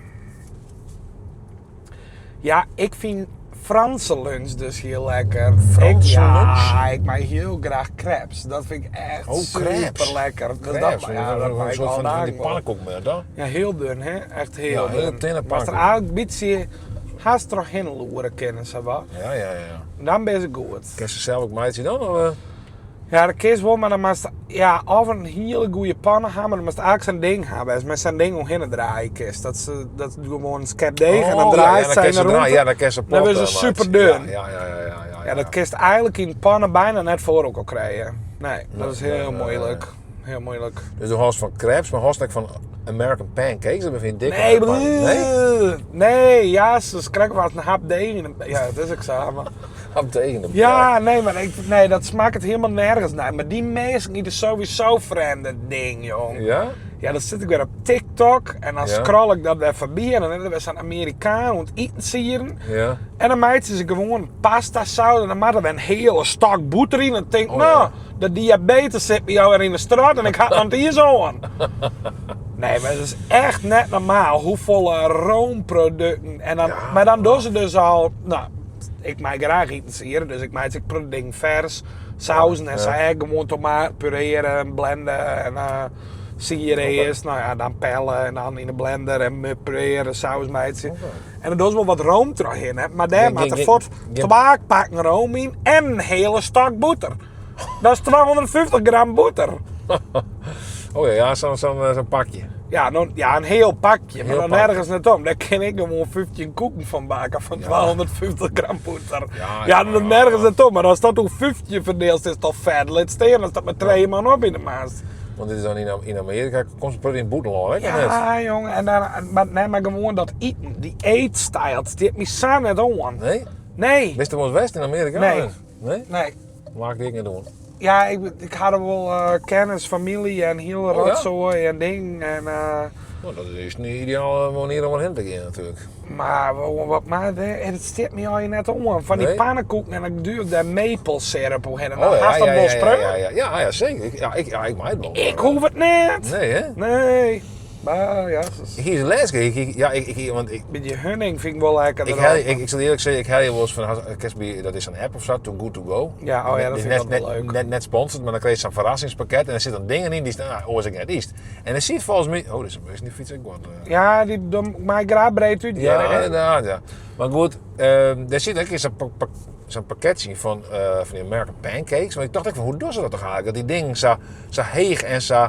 Ja, ik fyn Franse lunch dus hiel lekker. Franse ik, ja, lunch? ik mei hiel graach crêpes. Dat fyn ik echt Oh, crêpes. super lekker. Dus Crêpes, dat, ja, dat een mei ik soort al van, van die dagen wel. pannenkoek met, toch? Ja, heel dun, hè? Echt heel Ja, heel dun. tinne Maar er pannenkoek. eigenlijk een beetje haast doorheen loeren kennen, zo wat. Ja, ja, ja. Dan ben ze goed. Kun je ze zelf ook meidje dan? Of, eh? Ja, dat is wel, maar dan moest ja, of een hele goede pannen hebben, maar dan moest eigenlijk zijn ding hebben. Als met zijn ding omheen draaien is. Dat ze dat gewoon een schep deeg en dan Oh, ja, draait ja, dan zij kun je ze naar draaien. rond. Ja, dan kun je ze Dan plat, worden ze eh, maken. super dun. Ja, ja, ja, ja, ja, ja, Ja, dat kist eigenlijk in pannen bijna net voor elkaar krijgen. Nee, dat is Nee, heel nee, nee, moeilijk. Heel moeilijk. Dus de host van crepes, maar host ook van American pancakes. Dat vind ik dik. Nee, Nee? nee, ja, ze krijgen wat een hap deeg in een- Ja, dat is ook zo. Maar... Hap tegen de Ja, nee, maar ik, nee, dat smaakt het helemaal nergens naar. Maar die mensen die is sowieso vreemd, dat ding, jong. Ja? Ja, dan zit ik weer op TikTok en dan Ja. scroll ik dat weer voorbij. En dan hebben we zo'n Amerikaan ont eten zien. Ja. En dan maakt ze gewoon pasta saus en dan maakt er weer een hele stok boter in. En denk Oh, nou, ja. de diabetes zit bij jou weer in de straat en ik had nog niet zo aan. Nee, maar het is echt net normaal hoeveel roomproducten. En dan, Ja. Maar dan doen ze dus al, nou, ik maak graag eten hier, dus ik maak ik ding vers, sausen en Ja. zo, gewoon tomaat pureren en blenden en sieren eerst. Nou ja, dan pellen en dan in de blender en pureren, saus maatje. Oké. En dan doen ze wel wat room erheen, hè. Maar daar Geen- maakt er geen- voort geen- twee pakken room in en een hele stok boter. Dat is 250 gram boter. Oh ja, ja zo'n zo'n eh, zo'n pakje. Ja, nou, ja, een heel pakje, maar Heel dan pakje. nergens net om. Daar kan ik gewoon 15 koeken van maken van Ja. 250 gram boter. Ja, Ja, ja, dan ja. nergens net om. Maar als dat ook 15 verdeeld is, toch vet. Laat staan als dat met twee man op in de maas. Want dit is dan in, in Amerika, komt het in Boeteland, hè? Net. Ja, jongen. En dan, maar, nee, maar gewoon dat eten, die eetstijl, die heeft me zo net om. Nee? Nee. Wist je wel eens West in Amerika? Nee. Nee? Nee. Maak die ik niet doen. Ja, ik had er wel kennis, familie en heel Oh, ja? rotzooi en ding. En, Nou, dat is niet de ideale manier om erheen te gaan natuurlijk. Maar wat maar en het stipt me al je net om. Van die Nee? pannenkoeken en ik duur daar maple syrup op en dan Oh, ja, haast dat ja, wel ja, spreuk. ja, ja, ja, ja, zeker. Ik, ja, ik, ja, ik maak het wel. Ik hoef het net. Nee, hè? Nee. Maar ja, het is Ik hier de laatste keer. Ik, ik- ja, ik, ik, want ik, een beetje hunning vind ik wel lekker. ik, erop. hel- ik, ik zal eerlijk zeggen, ik haal je wel eens van, Casby, dat is een app of zo, Too Good To Go. Ja, oh ja, dat Net- vind ik net, wel leuk. Net, net sponsored, maar dan kreeg je zo'n verrassingspakket en er zitten dingen in die staan, oh, is ik net iets. En dan ziet volgens mij, oh, dit is een bus, die fiets ik wat. eh. Ja, die dan maak ik graag breed uit. Ja, hè? inderdaad, ja. Maar goed, daar zit ook in zo'n zo'n pakketje van, van die American Pancakes. Maar ik dacht ook van, hoe doen ze dat toch eigenlijk? Dat die ding zo, zo heeg en zo,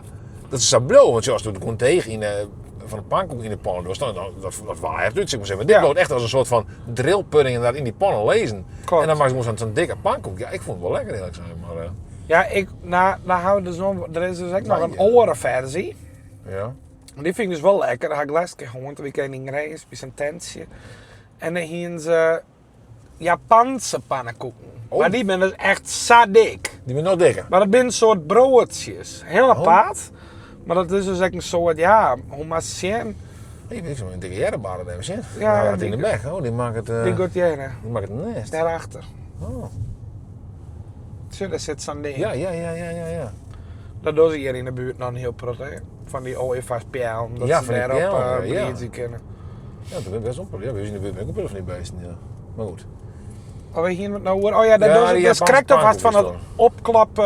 dat is zo blauw. Want zoals het gewoon tegen in de, van de pannenkoek in de pannen doet, dan, dan, dat, dat waait uit. Zeg maar zeggen. Maar dit Ja. loopt echt als een soort van drillpudding inderdaad in die pannen lezen. Klopt. En dan maak je gewoon zo'n zo'n dikke pannenkoek. Ja, ik vond het wel lekker eerlijk zijn. Maar, Ja, ik, nou, nou houden dus nog, er is dus ook nog een Ja. orenversie. ja. Die vind ik dus wel lekker. Daar had ik laatst keer gehoord. We weekend in Grijs, bij zijn tentje. En dan gingen ze Japanse pannenkoeken. Oh. Maar die zijn dus echt zo dik. Die ben nog dikker. Maar dat zijn een soort broodjes. Heel Oh. apart. Maar dat is dus echt een soort, ja, hoe maar zien. Hey, ik zo'n dikke jaren nemen, zie je? Ja, Ja, die in de die- weg. Oh, die maakt het, Die Gautier, die maakt het nest. daarachter. Oh. Zie, daar zit zo'n ding. Ja, ja, ja, ja, ja, ja. Dat doen ze hier in de buurt nog heel prot, hè. Van die ooievaars pijl, dat Ja, ze van die daarop pijlen, ja. ja. kennen. Ja, dat ben ik best op. Ja, we zijn in de buurt ben ik ook wel van die beesten, ja. Maar goed. Oh, we hier nou hoor. Oh ja, dat Ja, doen ze- die dat Japanse krijgt alvast van het pannenkoek opklap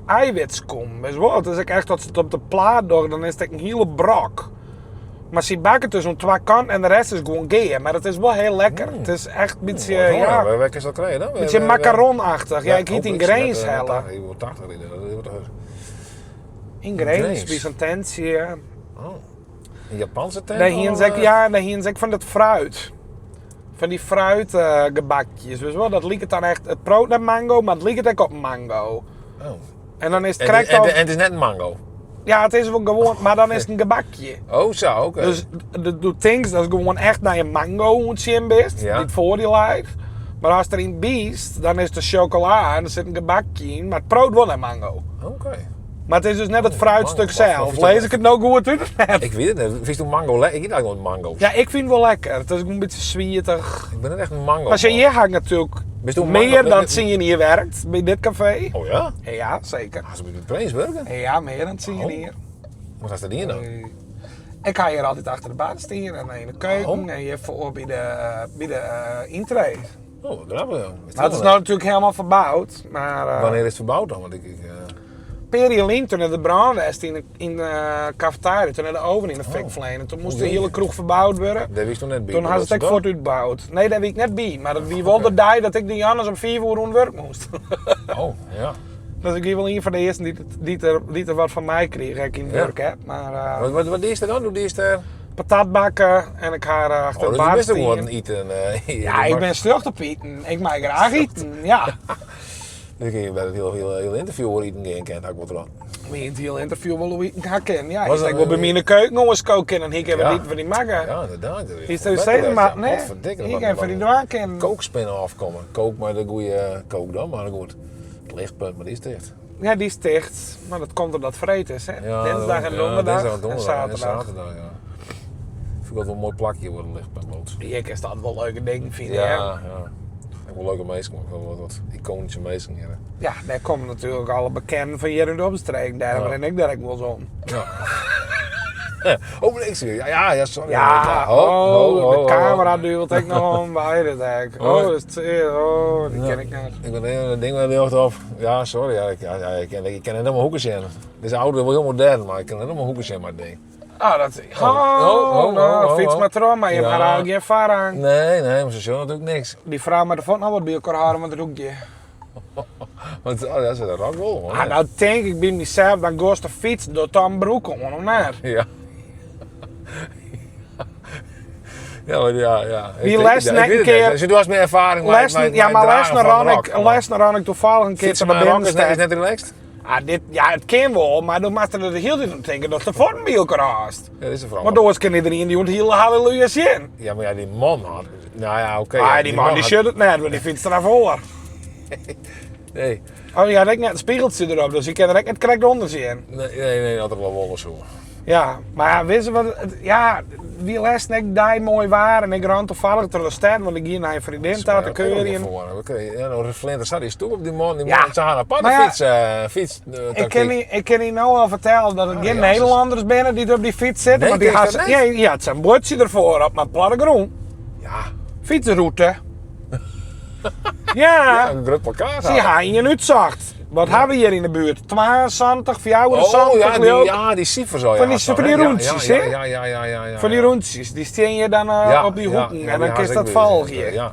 eiwitskom. Weet je wel? Het is ook echt dat ze het op de plaat door, dan is het echt een hele brok. Maar ze bakken het dus om twee kanten en de rest is gewoon gay. Maar het is wel heel lekker. Het is echt een beetje, Wat ja, Waar, waar kan je dat krijgen dan? een beetje macaronachtig. Ja, ik hiet in Grains hellen. Ik word 80 dat wordt toch. In Grains, Grains. bij zo'n tentje. ja. Oh. Een Japanse tent? Daar hier of, zeg ik, ja, daar hier zeg ik van dat fruit. Van die fruitgebakjes. Dus wel, dat liep het dan echt, het brood naar mango, maar het liep het ook op mango. Oh. En dan is het En, krijgt en, al, en het is net een mango. ja, het is wel gewoon, maar dan is het een gebakje. Oh, zo, oké. Dus de, de things, dat is gewoon echt naar je mango moet zien best, Ja. die het voor die lijkt. Maar als er in biest, dan is het de chocola en er zit een gebakje in, maar het brood wel naar mango. Oké. Maar het is dus net het fruitstuk mango. zelf. Of is Lees ik het nou goed uit of net? Ik weet het niet. Vind je mango lekker? Ik eet eigenlijk nooit mango's. Ja, ik vind het wel lekker. Het is ook een beetje zwietig. Ik ben net echt een mango. Maar man. hier ga ik natuurlijk Bist du een mango- meer dan 10 hier werkt bij dit café. Oh ja? Ja, zeker. Ah, ze moeten de prins werken. Ja, meer dan 10 Oh. hier. Wat is dat hier nou? Ik ga hier altijd achter de bar staan en in de keuken Oh. en hier voor bij de intree. Oh, wat grappig. joh. Is Maar het is nou natuurlijk helemaal verbouwd. Maar Wanneer is het verbouwd dan? Want ik Periolien, toen de brand was in de cafetaria, toen de oven in de fik Oh. vleenen. Toen moest Oh, de hele jee. kroeg verbouwd worden. daar wist toen net bij. Toen had het Dat ook is voort uitgebouwd. Nee, daar wie ik net bij. Maar dat wie wel Oké. de dag dat ik de Jannes om 4 uur werk moest. dat? Oh, ja. Dus ik ben wel een van de eersten die er wat van mij kreeg, ik in Ja. werk heb. Maar Wat is er dan? Hoe is er? patat bakken en ik ga achter Oh, de dat is bar best ook wat staan. een eten. Ja, ik ben slecht op eten. Ik maak graag eten, ja. Dan kun je bij het heel interview hoor eten gaan, kent ook wat eraan. Maar in het hele interview wel hoe ik ga kennen. Ja, Was ik dat- wel bij mij in de keuken nog eens koken en hier hebben Ja. we niet van die makken. Ja, inderdaad. Hier is de steeds maar, nee. Hier kan van die dwaan kennen. Kookspinnen afkomen. Kook maar de goede kook dan, maar goed. Het lichtpunt, maar die is dicht. Ja, die is dicht. Maar dat komt omdat het vreed is, hè? Ja, Dinsdag en ja, donderdag, dinsdag en donderdag en zaterdag. En zaterdag, ja. Vind ik altijd wel een mooi plakje worden lichtpunt loods. Ik is dat wel leuke ding, vind ik. Ja, hè? ja. Ook wel leuke meesten, maar ook wel wat iconische meesten hier. hè. Ja, daar komen natuurlijk alle bekenden van hier in de omstreek. Daarom Ja. ren ik daar ook wel eens om. Ja. Oh, ik zie Ja, ja, ja, sorry. Ja, Ho, ho, oh, ho, de ho. camera duwt ik nog om. Waar is het eigenlijk? Oh. Oh, dat is het, oh, die Ja. ken ik net. Ik ben heel dat ding wel heel op. Ja, sorry. Ja, ik ken het helemaal hoeken zien. Deze auto is wel heel modern, maar ik kan het helemaal hoeken zien, maar ding. Oh, dat Oh, oh, oh, nou, oh, fiets oh. maar terug, maar je hebt Ja. haar eigenlijk geen vaarang. Nee, nee, maar ze zullen natuurlijk niks. Die vrouw met de voet nou wat bij elkaar houden met het hoekje. Want oh, dat is een rock wel, hoor. Ah, nou denk ik bij mezelf, dan goest de fiets door Tom Broek om, of niet? Ja. Ja, maar ja, ja. Die Ik- les ja, ik net weet een het keer- niet. Dus je was meer ervaring met- Les, ja, met maar dragen les van de ran rok. ik, les ran ik toevallig een keer Fietsen te met de een rok is net binnenstad. relaxed. Ah, dit, ja, het kan wel, maar dan maakt er de hele tijd om denken dat de vorm bij elkaar haast. Ja, dat is een verhaal. Maar door kan iedereen die hele halleluja zien. Ja, maar ja, die man had... Nou ja, oké. ah, ja, die man die had- shut het net, want die fietst ervoor. Nee, Oh, die had ik net een spiegeltje erop, dus ik kan er ook net correct onder zien. nee, dat had wel wollen zo. Ja, maar ja, wist je wat? Ja, wie les net die mooi waar en ik ran toevallig door de stad, want ik ging naar een vriendin daar te keuren. Oké, ja, nou, Flint, zat die stoep op die man. Die Ja. man, ze hadden een aparte Maar ja, fiets, Ik kan je nou al vertellen dat het Ah, geen ja, Nederlanders binnen die er op die fiets zitten. Nee, want die ken ik had, dat ja, niet? ja, het zijn bordje ervoor op mijn plattegrond. Ja, Fietsroute. ja, een groot plakkaat. zie hij in je uitzacht. Wat hebben we hier in de buurt? 72, 74, Oh ja, geloof die, ik. ja, die cijfers al. Van ja, die- zo, van die hè? Ja, rondjes, ja, hè? Ja. Van die rondjes, die steen je dan op die hoeken ja, en dan die kun je had dat ik volgen. weer. Ja.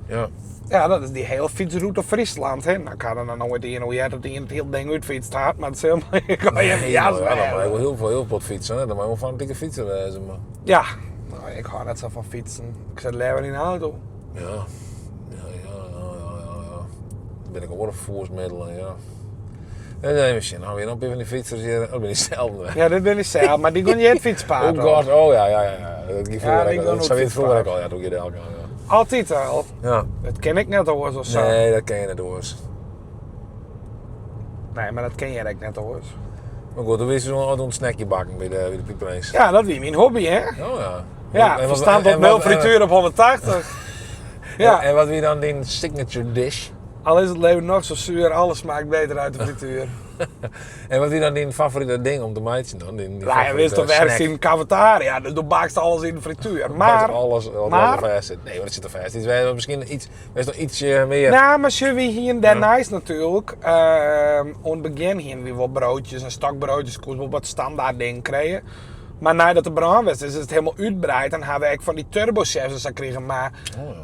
Ja. Ja, dat is die hele fietsroute Friesland. Hè. Nou, ik had er dan nooit in hoe jij dat in het hele ding uitfietst had, maar het is helemaal... Ik kan je Nee, jas nou, ja, dan bij moet je wel heel veel fietsen. Hè. Dan moet je wel fanatieke fietser zeg maar. Ja, nou, ik hou net zo van fietsen. Ik zit liever in de auto. Ja. Ja. Dan ben ik ook wel een vervoersmiddel, ja. Nee, nee, misschien. Nou, weer op een van die fietsers hier. Oh, ben ik zelf. hè. Ja, dit ben ik zelf, maar die kon je het fietspad Oh god, oh ja. Dat ging vroeger Ja, die ook al. kon Dat zei ook je vroeger ook fietspad. al. Ja, doe je dat ook al, ja. Altijd al. Ja. Dat ken ik net hoor, of zo. Nee. Nee, dat ken je net hoor. maar dat ken jij ook net hoor. Maar goed, dan wist je zo'n altijd een snackje bakken bij de Pieperings. Ja, dat wie mijn hobby, hè? Oh ja. Ja, En wat- verstaan tot en nul wat- frituur op 180. Ja, En wat wie dan die signature dish? al is het leven nog zo zuur, alles smaakt beter uit de frituur. En wat wie dan die favoriete ding om te maken dan? Die Nou, je favoriete wist toch ergens snack? in de cafetaria, dus dan baakst alles in de frituur. Maar, Maar, alles wat maar- er vast zit. Nee, maar dat zit er vast. Iets, wij hebben misschien iets, wij is nog ietsje meer. nou, maar zullen we hier daarnaast natuurlijk, aan het begin hier we wel broodjes en stokbroodjes, koos wel wat standaard ding kregen. Maar nadat de brand was, is het helemaal uitbreid en hebben we ook van die turbochefs en zo kregen. Maar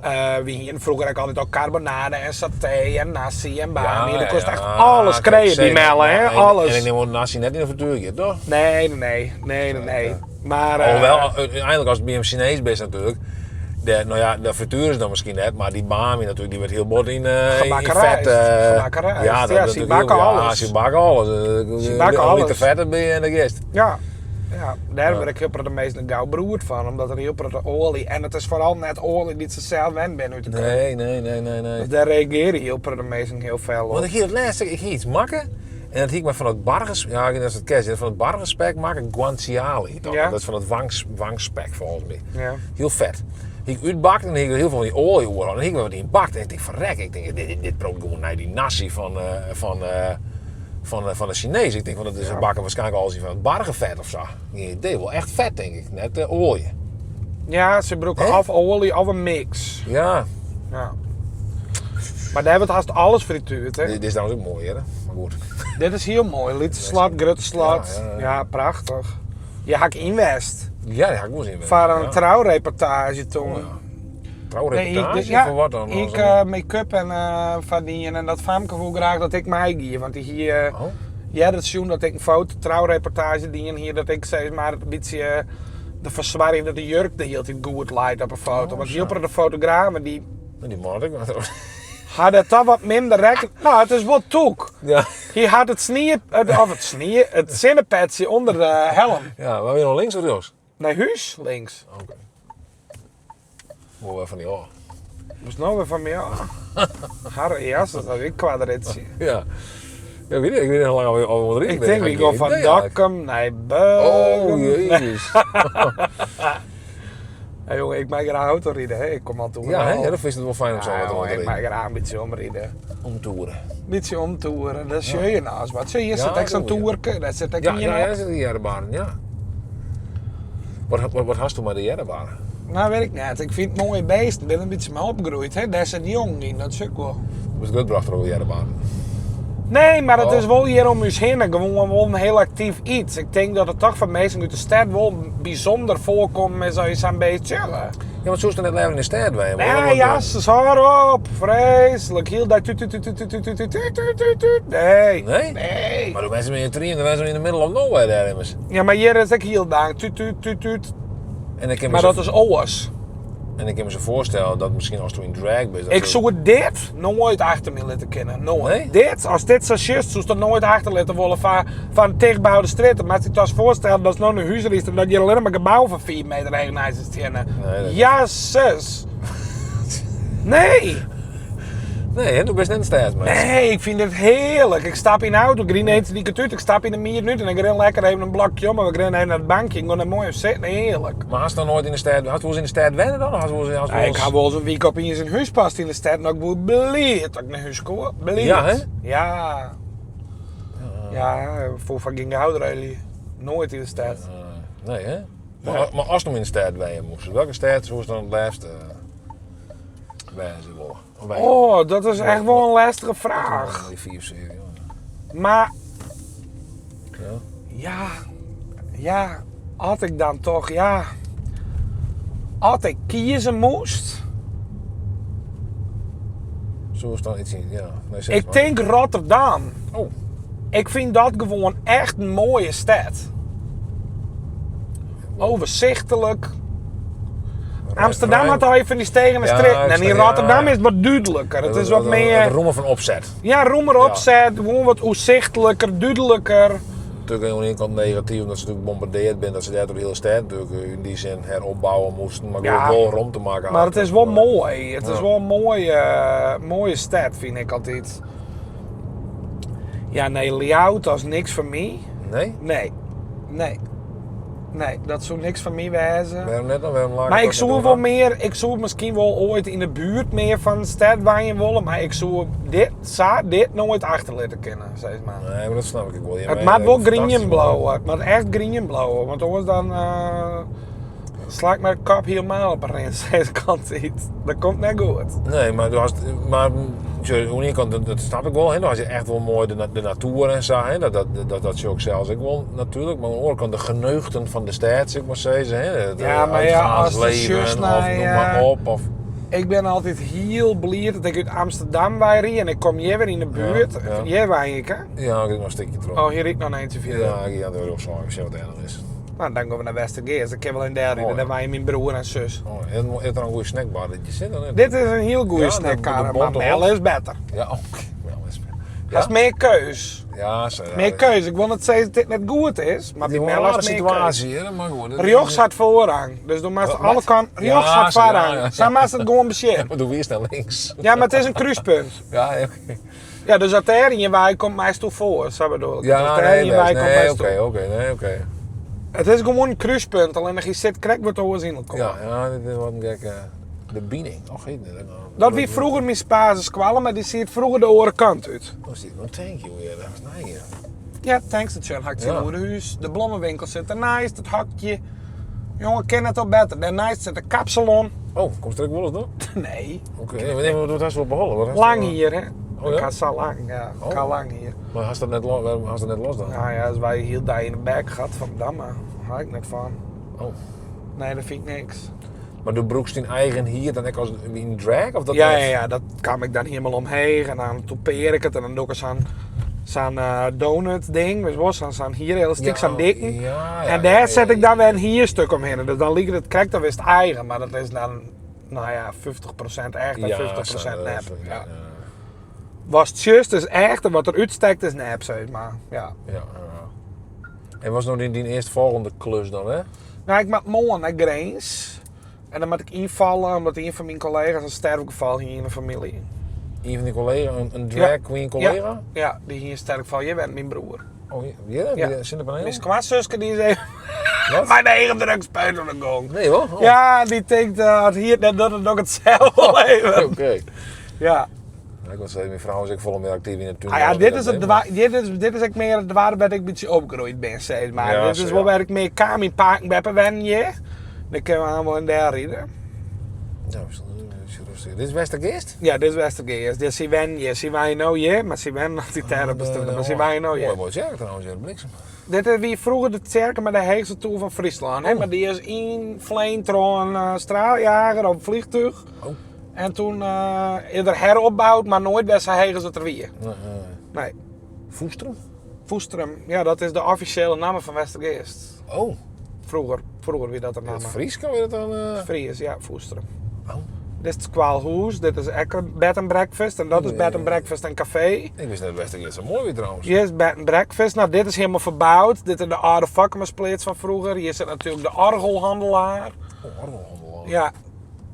Oh, we hier vroeger ook altijd ook carbonade en saté en nasi en bami. Ja, dat kost ja, echt alles kijk, kregen, die zeker. mellen, hè? En, Alles. En ik neem ook nasi net in de frituur, toch? Nee. Maar, Alhoewel, uiteindelijk als het bij een Chinees bent natuurlijk. De, nou ja, de frituur is dan misschien net, maar die bami natuurlijk, die werd heel bot in Gebakken vet. rijst. Gebakken rijst. Ja, dat, Ja, dat ze natuurlijk bakken heel- alles. Ja, ze bakken alles. Ze bakken Een liter alles. vet ben je in de gist. Ja, ja daar ben ik heel de meeste gauw beroerd van. Omdat er heel de olie... En het is vooral net olie die ze zelf wend ben uit de keuken. Nee. Dus daar reageren heel de meesten heel fel op. Want ik hier het laatste, ik ging iets makken. En dat hie ik mar fan it barges, ja, dat is it kerst, fan it bargespek makke, guanciale hiet dat. Ja. Dat is fan it wangs, wangspek volgens mij. Ja. Heel vet. Hie ik útbakt en hie ik er heel veel van die olie oer. En dan hie ik wer wat yn bakt. En ik denk, verrek, ik denk, dit, dit prookt gewoon naar die nasi van, eh, van, eh, van, eh, van de Chinees. Ik denk, want dat is Ja. bakken waarschijnlijk alles in van het bargevet of zo. Geen idee, wel echt vet denk ik, net eh, olie. Ja, ze gebruiken Hè? of olie of een mix. Ja, Ja. Maar daar wordt haast alles frituurd, hè? dit, dit is trouwens ook mooi, hè? Maar goed. Dit is heel mooi. Lytse slat, grutte slat. Ja, ja, Ja, ja. prachtig. Je hak in West. Ja, daar ga ik wel eens in. Voor een ja. trouwreportage toen. Oh, ja. Trouwreportage? Nee, ik, ja, Voor wat dan? Ik Als een- make-up en van die en dat famke wil graag dat ik mij gie. Want die hier, Oh. ja, dat zien dat ik een foto trouwreportage die hier dat ik zeg maar een beetje de verzwaring dat de jurk de hele tijd goed lijkt op een foto. Oh, Want zo. heel de fotografen die Nou, Die man had ik. hadden toch wat minder rekken. Nou, het is wel toek. Ja. Hij had het sneeuw, het, of het sneeuw, het zinnepetje onder de helm. Ja, waar ben je nou links of rechts? Naar huis, links. Oké. Moet we van die oh. Moest nou weer van mij af. Harry, ja, dat is een kwadritje. Ja. Ja, weet ik, ik weet niet hoe lang we al erin Ik denk, ik ga van Dokkum naar Bergen. Oh, jezus. Hey, jongen, ik maak graag auto rijden, hè. Ik kom al toe. Ja, hè? Ja, dat vind je het wel fijn om zo Ja, wat jongen, rond ik te maak rijden. graag een beetje omrijden. Om toeren. Een beetje omtoeren, dat zie je nou eens wat. Zie je, hier Ja, zit ik zo'n doe je. toerke, daar zit ik Ja, niet ja, in ja, op. dat zit in de Jerrebaan, ja. Wat, wat, wat hast du met de Jerrebaan? Nou, weet ik niet. Ik vind het mooie beest. Ik ben een beetje mee opgegroeid, hè. Daar zit jong in, dat is ook wel. Was het bracht er ook de Jerrebaan? Nee, maar het Oh. is wel hier om ons heen gewoon wel een heel actief iets. Ik denk dat het toch van mensen uit de stad wel bijzonder voorkomt met zo'n beetje chillen. Ja, maar zo is het net leven in de stad, wij. Nee, ja, ze zwaar op. Vreselijk. Heel dat tuut, tuut, tuut, tuut, tuut, tuut, tuut, tuut, tuut, tuut. Nee. Nee? Nee. Maar de mensen in de trien, de mensen in de middle of nowhere daar immers. Ja, maar hier is ook heel dang. Tuut, tuut, tuut, tuut. En ik kan me Maar zo- dat is oors. En ik kan me zo voorstellen dat misschien als du in drag bent... dat Ik ze- zou dit nooit achter me laten kennen. Nooit. Nee? Dit, als dit zo is, zou ik dat nooit achter laten worden van, van dichtbouwde straten. Maar als ik het voorstel dat is nog een huis is, dan dat je alleen maar gebouw van 4 meter heen is kennen. Nee, dat- Ja, zus. Nee. Nee, hè, du bent net een stadsmens. Nee, ik vind het heerlijk. Ik stap in de auto, ik ren die kant uit, ik stap in de mier nu en ik ren lekker even een blokje om, maar we rennen even naar het bankje. Ik ga er mooi op zitten, heerlijk. Maar had je dan nooit in de stad... Had je wel eens in de stad wennen dan? Of had je wel eens, had je wel Ja, ik eens- ga wel eens een week op in zijn huis past in de stad en ik word blij dat ik naar huis kom. Blij. Ja, hè? Ja. Ja, voor van ging houden Nooit in de stad. Nee, hè? Maar, maar als je nog in de stad wennen moest, welke stad zou je dan het liefst eh wennen willen? Of wij- Oh, dat is echt wel een lastige vraag. Die vier, zeven, ja. Maar Ja. ja, ja, had ik dan toch, ja. Had ik kiezen moest, Zo is dan iets in, ja. Nee, zeg ik maar. denk Rotterdam. Oh, Ik vind dat gewoon echt een mooie stad. Overzichtelijk. Amsterdam had al even die stegen en Ja, stritten. ik En in snap- Rotterdam ja. is het wat duidelijker. Het is wat Het meer... roemen van opzet. Ja, roemer opzet. Gewoon wat overzichtelijker, duidelijker. Natuurlijk aan de ene kant negatief, omdat ze natuurlijk bombardeerd zijn, dat ze daardoor de hele stad natuurlijk eh, in die zin heropbouwen moesten, maar Ja. gewoon wel rond te maken. Maar het is wel mooi. Het is Ja. wel een mooie, mooie stad, vind ik altijd. Ja, nee, Ljout, dat is niks voor mij. Nee? Nee. Nee. Nee, dat zou niks van mij wezen. Waarom net dan? Waarom laat Maar het ik dat zou net wel doen? meer, ik zou misschien wel ooit in de buurt meer van de stad waaien willen, maar ik zou dit, dit nooit achter laten kennen, zeg maar. Nee, maar dat snap ik ook wel. Ja, Het maar maakt wel fantastisch, green man. blauw, het maakt echt green blauw, want anders dan sla ik mijn kap helemaal op een rens, deze kant iets. Dat komt net goed. Nee, maar, du hast, maar tja, aan de ene kant, dat, dat snap ik wel. Hè. Dan had je echt wel mooi de, de natuur en zo. Hè. Dat, dat, dat, dat zie ik zelfs ook wel natuurlijk. Maar aan de andere kant de geneugten van de stad, zeg ik maar zeggen. Hè. Het, Ja, eh, maar ja, als de uitgaansleven, zus of naar, noem maar op. Of, Ik ben altijd heel blij dat ik uit Amsterdam wij rijd en ik kom hier weer in de buurt. Ja, ja. Hier wij ik, hè? ja, ik doe nog een stukje terug. Oh, hier rijd ik nog een eentje verder. Ja, ik ga er ook zo, ik zie wat erg is. Nou, dan gaan we naar Westergeest. Ik heb wel in daar rijden. Oh, ja. Daar waren mijn broer en zus. Oh, is het er een goede snackbar dat je zit dan? Dit is een heel goede Ja, de- snackcar, de maar bonte Mel hond. is beter. Ja, oké. Wel is Dat is meer keus. Ja, zo, ja, Meer keus. Ik wil niet zeggen dat dit net goed is, maar Die bij Mel rare is meer keus. situatie, hè? Maar goed. dat- Rioch had voorrang. Dus doe maar Wat? alle kanten. Rioch Ja, had zo, ja, voorrang. ja. Zij maakt het gewoon bezeer. Maar doe eerst naar links. Ja, maar het is een kruispunt. Ja, oké. Ja, dus as dêr ien wei komt, meist foar, sa bedoel ik. Ja, As dêr nee, ien wei best. komt, Nee, meist oké, oké, nee, oké. Het is gewoon een kruispunt, alleen je zit krekt wat oars in elkaar. Ja, ja, dit is wat een gekke... De bining. Och, heet dat nou? Dat wie vroeger mijn basisschool, maar die ziet vroeger de oren kant uit. Oh, zit nog een tankje weer. Dat is nou hier. Ja, tankstation hakt in Ja. Oerhuis. De blommenwinkel zit ernaast, het hakje. Jongen, ken het al beter. Daarnaast zit de kapsalon. Oh, komt er ook wel eens door? Nee. Oké, nee, maar nee, maar dat is wel behollen. Wat has Lang dat- hier, hè? Oh, ja? Ik had zo lang, ja. Ik Oh. had lang hier. Maar has dat net, waarom has dat net los dan? Nou ja, als wij hier daar in de bek gehad van Damme, daar ik net van. Oh. Nee, dat vind ik niks. Maar doe Broeks zijn eigen hier dan ook als in drag? Of dat ja, net? ja, ja, dat kwam ik dan helemaal omheen en dan topeer ik het en dan doe ik zo'n zo'n donut ding, weet je wel, zo'n zo'n hier elastiek, zo'n dikke. Ja, ja, en daar ja, zet ja, ik dan ja. weer een hier stuk omheen. Dus dan lijkt het correct, dan is het eigen, maar dat is dan, nou ja, 50% echt en Ja, 50% zo, nep. zo, Ja. ja, Was het juist is echt en wat er uitsteekt is nep, zeg maar. Ja. ja, ja. En was nog die, die eerstvolgende klus dan, hè? Nou, ik moet morgen naar Grains. En dan moet ik invallen omdat een van mijn collega's een sterfgeval hier in de familie. Een van die collega, een drag queen collega? Ja, ja, die hier een sterfgeval. Jij bent mijn broer. Oh, ja? Ja. Ja. Zonnepaneel? Mijn kwaadzuske die is even Wat? mijn eigen drugspuit op de gong. Nee hoor. Oh. Ja, die denkt als hier net dat het ook hetzelfde leven. Oké. Ja. Ja, ik wil zeggen, mijn vrouw is ook volop meer actief in de tuin. Ah ja, dit is, het dit is ook meer het waar waar ik een beetje opgegroeid ben, zeg maar. Ja, dit is zo, wel ja. waar ik meer kam in Paken Beppen wen je. Dan kunnen we allemaal in daar rijden. Ja, is rustig. Dit is Westergeest? Ja, dit is Westergeest. Dit is wen je. Zie wij nou je, maar zie wen nog die terpen maar zie wij nou Mooi, je. mooi kerk trouwens, ja, de bliksem. Dit is wie vroeger de kerk met de heegste toer van Friesland. Hè? Oh. Maar die is in Vleentron straaljager op vliegtuig. Oh. En toen is er heropbouwd, maar nooit bij zijn heeg als het er weer. Nee, nee. Nee. Voestrum? Voestrum, ja, dat is de officiële naam van Westergeest. Oh, Vroeger, vroeger wie dat de naam. het Fries kan weer dat dan... Fries, ja, Voestrum. Oh. Dit is het Kwaalhoes, dit is ook bed and breakfast en dat is bed and breakfast en café. Ik wist net Westergeest zo mooi weer trouwens. Hier is bed and breakfast. Nou, dit is helemaal verbouwd. Dit is de oude vakkersplaats van vroeger. Hier zit natuurlijk de orgelhandelaar. Oh, orgelhandelaar. Ja,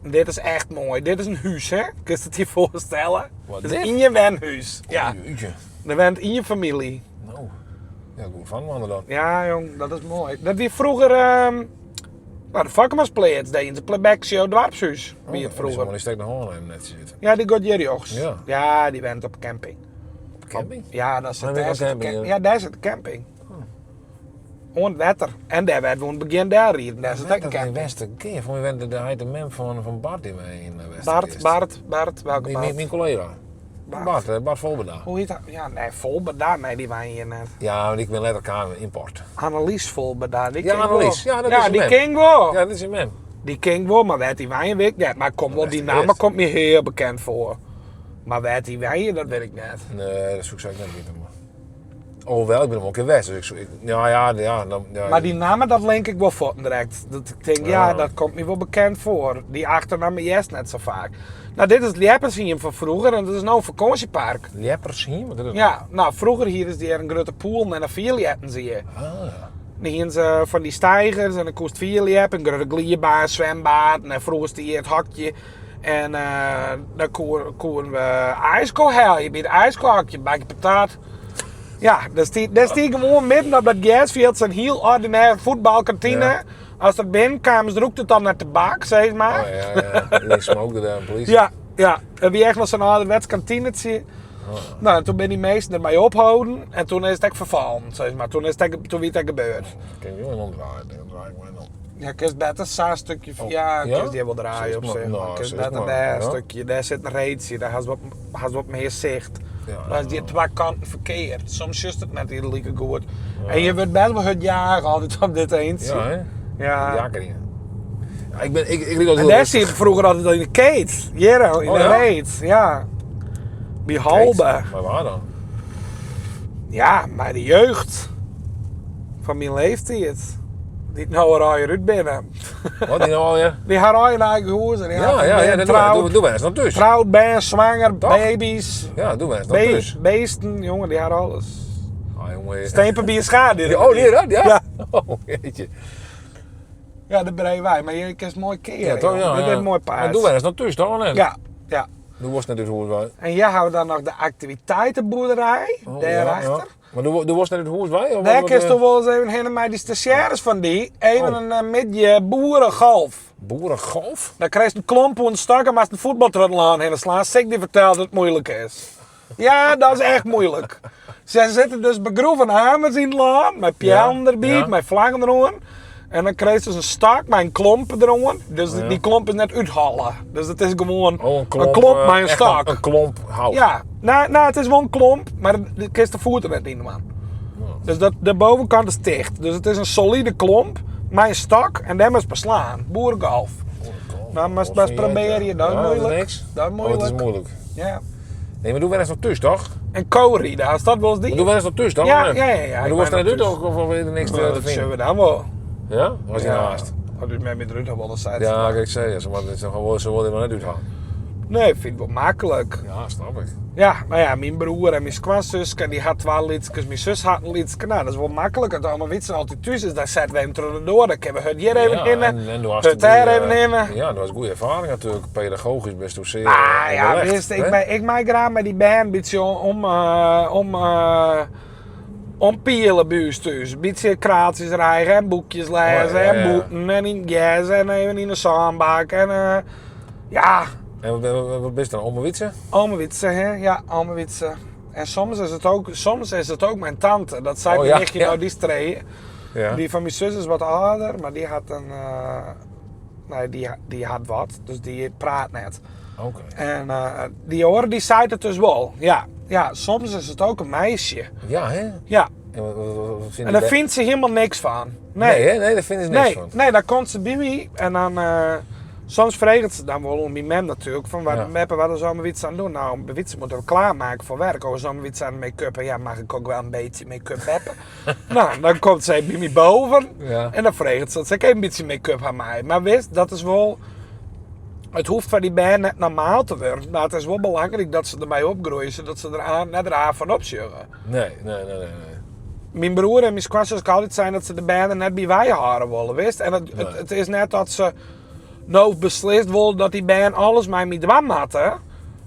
dit is echt mooi. Dit is een huis, hè? Kun je het je voorstellen? Wat, dit is dit? in je wenhuis. Ja, Oh, jeetje. dan went in je familie. Nou, ja, goed van mannen dan. Ja, jong, dat is mooi. Dat wie vroeger... nou, de vakkersplaats deed de playback show Dwarpshuis. Wie het Oh, vroeger. Maar die steekt de hoorn even net zitten. Ja, die gaat Jerry Ja. Ja, die went op camping. Op camping? Ja, daar zit, Maar daar weer zit de op camping, camp- ja. ja, daar zit de camping. Oh. Water. En daar werd we het begin daar hier. Daar zit ook een Dat in camping. Westergeest. Voor mij werd de heet de mem van Bart in in Westergeest. Bart, Bart, Bart, welke Mijn, Bart? mijn, mijn collega. Bart. Bart, Bart Volbeda. Hoe heet dat? Ja, nee, Volbeda. Nee, die waren hier net. Ja, want ik ben letterlijk aan import. Annelies Volbeda. Die Ja, ken ik Annelies. wel. Ja, dat ja, is hem, die hè. ken ik wel. Ja, dat is hem. Die ken ik wel, maar werd die wijn weet ik net. Maar komt wel, die naam Westergeest. komt me heel bekend voor. Maar werd die wijn, dat weet ik net. Nee, dat zoek ik net niet. Maar. Oh, wel, ik ben hem ook in West. Dus ik, zoek- ik, ja, ja, ja, dan, ja. Maar die namen, dat link ik wel voor direct. Dat ik denk, ja, Ja. dat komt me wel bekend voor. Die achternaam is net zo vaak. Nou, dit is het Leppersheim van vroeger en dat is nou een vakantiepark. Leppersheim? Wat is dat? Ja, nou, vroeger hier is die er een grote pool met een vierletten, zie je. Ah, ja. Dan gingen ze van die stijgers en dan kost vierlep, een grote glierbaan, zwembad. En vroeger is die het hakje. En dan konden we ijsko halen. Bij het ijskohakje, bakje patat. Ja, dat is die, dat is die gewoon midden op dat gasveld, zo'n heel ordinair voetbalkantine. Ja. Als dat binnenkwam, ze rookte het dan naar tabak, zeg maar. Oh, ja, ja. Die smokte daar een politie. Ja, ja. En wie echt nog zo'n ouderwets kantinetje. Oh. Nou, en toen ben die meesten ermee ophouden. En toen is het echt vervallen, zeg maar. Toen is het echt, toen wie het echt gebeurd. Kan ik wel een omdraaien? Dan draai ik maar om. Ja, kun je beter zo'n stukje... Oh, Ja, ja? kun je die wel draaien op Zeg maar, zich. nou, Maar kun je zeg beter maar, daar een ja. stukje. Daar zit een reetje, daar has wat meer zicht. Ja, Daar is die twee kanten verkeerd. Soms is het net heel lekker goed. En je wordt best wel het jagen altijd op dit eentje. Ja, hè? Ja. Ja, Karine. Ja, ik ben, ik riep altijd En heel daar rustig. zie je vroeger altijd in de keet. Hier, in Oh, de ja? reet. Ja. Bij Halbe. Maar waar dan? Ja, maar de jeugd van mijn leeftijd. Die nou raaien uit binnen. Wat, die nou alweer? Die haar in eigen huis en die Ja, haar ja, ja, dat doen wij. trouwd, Doen, doen wij eens nog dus. trouwd ben, zwanger, Toch? baby's, Ja, doen wij eens nog dus. beesten, jongen, die haar alles. Ah, jongen. Steenpapier schade. Ja, Oh, nee, dat? Ja? Ja. Oh, jeetje. Ja, dat breien wij, maar je kunt mooi keren. Ja, toch? jongen. Ja, Dit ja. is een mooi paard. Maar doen wij eens nog dus, toch? Of net? Ja, ja. Doe was net út hûs wei. En hier hebben we dan nog de activiteitenboerderij, Oh, daarachter. ja, ja. Maar doe was net út hûs wei? Of Daar wat, kun je toch wel eens even heen met die stagiaires van die. Even Oh. een midje boerengolf. Boerengolf? Dan krijg je een klomp en een stak en maar een voetbaltrotlaan heen slaan. Sik die vertelt dat het moeilijk is. Ja, dat is echt moeilijk. Ze zitten dus begroeven hamers in het laan, met pijlen Ja, erbij, ja. met vlaggen erom. En dan krijg je dus een stak met een klomp erom. Dus Ja. die klomp is net uithalen. Dus het is gewoon Oh, een klomp, met een echt stak. Een klomp hout. Ja, nou, het is wel een klomp, maar de kist de voeten net in, man. Oh. Dus dat, de bovenkant is dicht. Dus het is een solide klomp met een stak en daar moet je beslaan. Boerengolf. Boerengolf. Nou, maar Of best niet, proberen, ja. dat is Ja, moeilijk. niks. Dat is Oh, het is moeilijk. moeilijk. Ja. Nee, maar doe wel eens nog thuis, toch? En co-rijden, is dat wel eens die? Maar doe wel eens nog thuis, toch? Ja, Of niet? ja. Maar Ik doe was ben het net nog uit of, of is er niks te, Nou, te dat zullen vinden? we dan wel. Ja? Was hij naast? Dat doet mij met Ruud wel eens uit. Ja, kijk, ik zei, ja, ze worden ze worden er maar net uithalen. Nee, ik vind het wel makkelijk. Ja, snap ik. Ja, nou ja, mijn broer en mijn schoonzus, die had twee liedjes, mijn zus had een liedje. Nou, dat is wel makkelijk. Dat allemaal witsen altijd thuis is, daar zetten we hem terug door. Dan kunnen we het hier even ja, in, en doe was het daar goeie, even in. Ja, dat was goede ervaring natuurlijk. Pedagogisch best hoe zeer. Ah ja, onderlegd, wist, ik, hè? maak- ik maak graag met die band een beetje om, om, om pielen bij ons thuis. Een beetje kraaltjes rijgen en boekjes lezen Oh, ja, ja, en ja. boeken en in jazz en even in de zandbak en ja, En wat is dan? Oma Wietse? Ome Witse, hè? Ja, ome Witse. En soms is het ook, soms is het ook mijn tante. Dat zei Oh, mijn ja, nichtje ja. nou die stree. Ja. Die van mijn zus is wat ouder, maar die had een... nee, die had wat, dus die praat net. Oké. En die hoor, die zei het dus wel. Ja, ja, soms is het ook een meisje. Ja, hè? Ja, En wat vinden en die daar be- vindt ze helemaal niks van. Nee, Nee, hè? Nee, daar vinden ze niks nee, van. nee, daar komt ze bij mij en dan... soms vraagt ze dan wel om mijn mem natuurlijk, van waar Ja. meppen, wat zullen we iets aan doen? Nou, bij Witse moeten we klaarmaken voor werk. Oh, zullen we iets aan make-up? En ja, mag ik ook wel een beetje make-up hebben? nou, dan komt zij bij mij boven Ja. en dan vraagt ze dat ze ook een beetje make-up aan mij. Maar wist, dat is wel... Het hoeft van die band net normaal te worden, maar het is wel belangrijk dat ze ermee opgroeien, zodat ze er aan, net raar van opzeggen. Nee. Mijn broer en mijn schoonzus kan altijd zijn dat ze de band er net bij wij horen willen, wist? En Nee. het is net dat ze nou beslist willen dat die band alles met mij dwam had,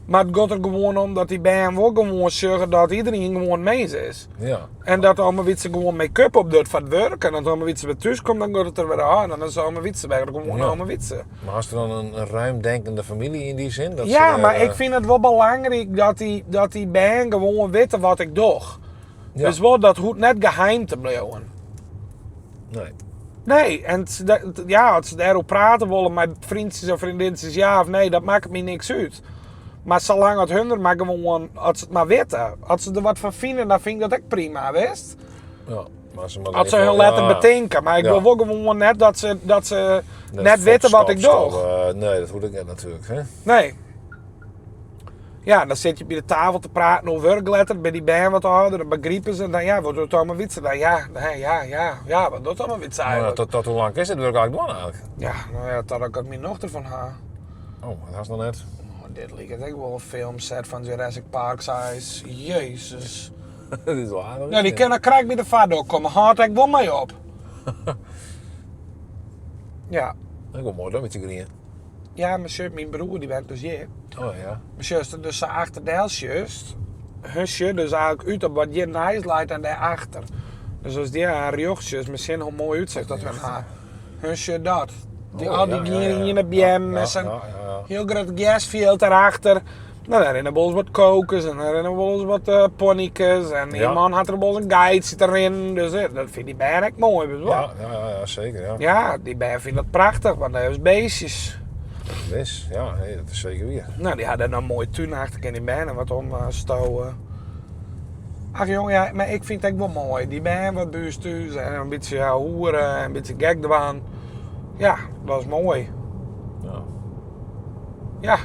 Maar het gaat er gewoon om dat die band wel gewoon zorgen dat iedereen gewoon mee is. Ja. En dat oma Wietse gewoon make-up op doet van het werk. En dat oma Wietse weer thuis komt, dan gaat het er weer aan. En dan is oma Wietse weer gewoon Ja. oma Wietse. Maar als er dan een ruimdenkende familie in die zin? Dat ze Ja, daar, maar ik vind het wel belangrijk dat die band gewoon weten wat ik doe. Ja. Dus wel, dat hoeft net geheim te blijven. Nee. Nee, en ja, als ze daarop praten willen met vriendjes of vriendinnetjes, ja of nee, dat maakt me niks uit. Maar zolang het hun er maar gewoon, als ze het maar weten. Als ze er wat van vinden, dan vind ik dat ook prima, wist? Ja. Maar ze maar Als ze hun ja. laten betinken. Maar ik Ja. wil wel gewoon net dat ze net weten wat ik stop, doe. nee, dat hoef ik net natuurlijk. Hè? Nee. Ja, dan zit je bij de tafel te praten over werkletter, bij die band wat ouder, dan begrijpen ze. En dan ja, wat doet allemaal witsen? Dan ja, nee, ja, wat doet allemaal witsen Maar ja, eigenlijk? tot hoe lang is het werk eigenlijk doen eigenlijk? Ja, nou ja, dat ik het mijn dochter van haar. Oh, dat is nog net. Oh, dit lijkt echt wel een filmset van Jurassic Park size. Jezus. dat is wel aardig. Nou, die kunnen krijg bij de vader komen. Haalt ik wel mee op. Ja. Ik wil mooi dan met je grien. Ja, mijn zus, mijn broer die werkt dus hier. Oh ja. Mijn zuster, dus ze achterdeel juist. Hun dus eigenlijk uit op wat je nice leidt en daarachter. Dus als die haar jochtjes, misschien hoe mooi uitzicht dat we haar. Hun zus dat. Die, Oh, al die ja, ja, ja, ja. in de BM Ja, met zijn ja. heel groot gasfield daarachter. Nou, daar rennen wel eens wat kokers en daar rennen wel eens wat pony'tjes. En die Ja. man had er wel eens een guide zit erin. Dus dat vindt die band echt mooi. Dus wel. Ja, zeker. Ja. Ja, die band vindt dat prachtig, want daar hebben ze beestjes. Wis, ja, nee, dat is zeker weer. Nou, die hadden een mooie tuin achter in die band en wat omstowen. Ach jong, ja, maar ik vind het echt wel mooi. Die band wat buurt thuis en een beetje ja, hoeren en een beetje gek eraan. Ja, dat is mooi. Ja. Ja,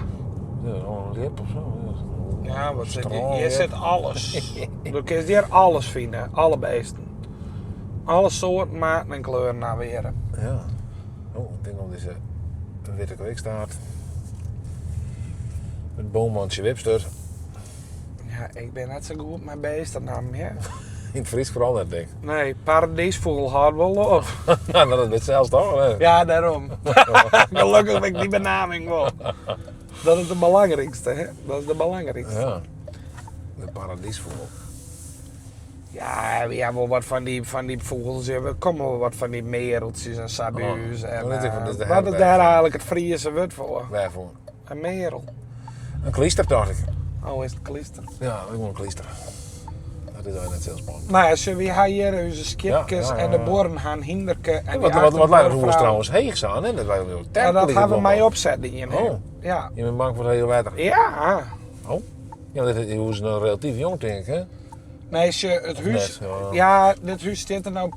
Ja, een lip of zo. ja wat zit hier? Straal, Hier ja. zit alles. Du kunt hier alles vinden, alle beesten. Alle soorten, maten en kleuren naar weer. Ja. Oh, ik denk om deze witte kweekstaart. Het boommandje Wipster. Ja, ik ben net zo goed met beesten nam, ja. In het Fries vooral net, denk ik. Nee, paradijsvogel houdt wel op. Nou, dat is het zelfs toch? Hè? Ja, daarom. Gelukkig ben ik die benaming wel. Dat is de belangrykste, hè? Dat is de belangrykste. Ja. De paradysfûgel. Ja, we ha wol wat fan dy fûgels. Ja, der komme wol wat fan dy mereltsjes en sa by Oh, ús. En, dat weet ik, want dat is de wat is herberg, dêr ja. eigentlik it Friese wurd foar? Wêrfoar? In merel. In klyster, tocht ik. Oh, is it klyster? Ja, ik wol in klyster. Dat is eigenlijk net heel spannend. Nou ja, sjoch, wy ha hjir ús skiepkes Ja, ja, ja, en de ja. buorren ha in hynderke. En die Wat leit it hûs achterbuorfrou- trouwens heech sa, hè? Dat leit op Ja, dat ha we mei opset dien. hè. Oh. Ja. Je bent bang voor het hele wetter. Ja. Oh. Ja, dit hûs is nog relatief jong, denk ik, hè? Nee, sjoch, it hûs. net, ja. Ja, dit hûs stiet der no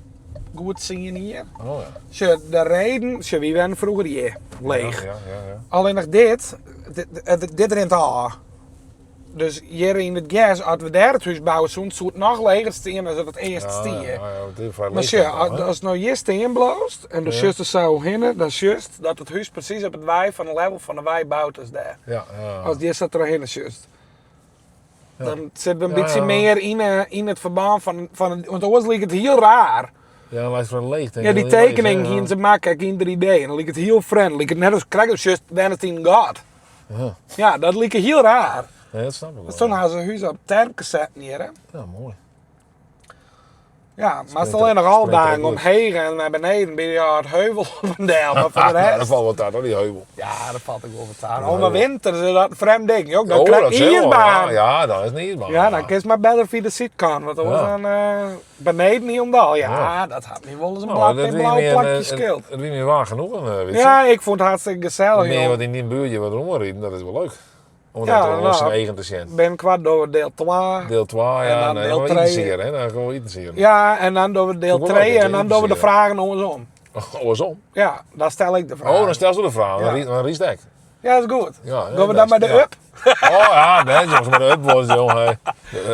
goed 10 jier. Oh ja. Sjoch, de reden, sjoch, wy wennen froeger hjir, leech. Ja. Allinnich dit, dit rint ôf. Dus hjir yn it gers, as we dêr it hûs bouwe soenen, soe it noch leger stean as dat it earst stie. Ja, want dit is vrij Mar leeg sjoch, dan, hè? as no hjir stean bliuwst en do sjochst der sa oerhinne, dan sjochst dat it hûs presys op it wei fan de level fan de wei boud is dêr. Ja. As hjir sa trochhinne sjochst. Dan sit der in bytsje Ja. mear yn it ferbân fan it, want oars liket it hiel raar. Ja, dan lijkt het wel leeg. Denk Ja, ik. die Heel leeg, tekening hè, ja. hienen se makke ek yn 3D. En dan liket it hiel frjemd. Liket net as krekt of sjochst wennest yn in gat. Ja. Ja, dat like hiel raar. Nee, dat snap ik wel. Dus toen ha se hûs op terpke setten hjir, hè. Ja, moai. Ja, mar it is Springt allinnich al springt er dagen goed. omheech en nei beneden by het heuvel op en del. Maar foar de Ja, dat rest... valt wel taart, hoor, die heuvel. Ja, dat falt ek wol wat ta. Oh, mar winter is dat in frjemd ding, joh. Dan Oh, krijg dat je is wel, ijsbaan. Ja, ja, dan is het een ijsbaan. Ja, dan kinst mar better fia de sydkant, want oars Ja. dan beneden hielendal. Ja, Ja. dat hat my wol ris in Nou, blauw dat in wie blauw meer plakje een- skeeld. Het wie meer waar genoeg, weet je. Ja, ik fûn it hartstikke gesellich, Meer joh. wat yn dyn buertje wat rûnriden, dat is wol leuk. Om Ja, dat dan nou, syn eigen te sjen. Ben kwart dogge we deel 2. Deel 2, En ja, dan nee, deel dan 3. itensier, hè? Dan gaan we itensier. Ja, en dan dogge we deel Toch wel 3 leuk, en dan dogge we de itensier. vragen andersom. Andersom. Ja, dan stel ik de vraag. Oh, dan stel ze de vraag. Ja. Dan riest ik. Ja, is goed. Ja, Gaan we dan best. met de Ja. up? Oh ja, nee, jongens, maar de up wordt, jongen.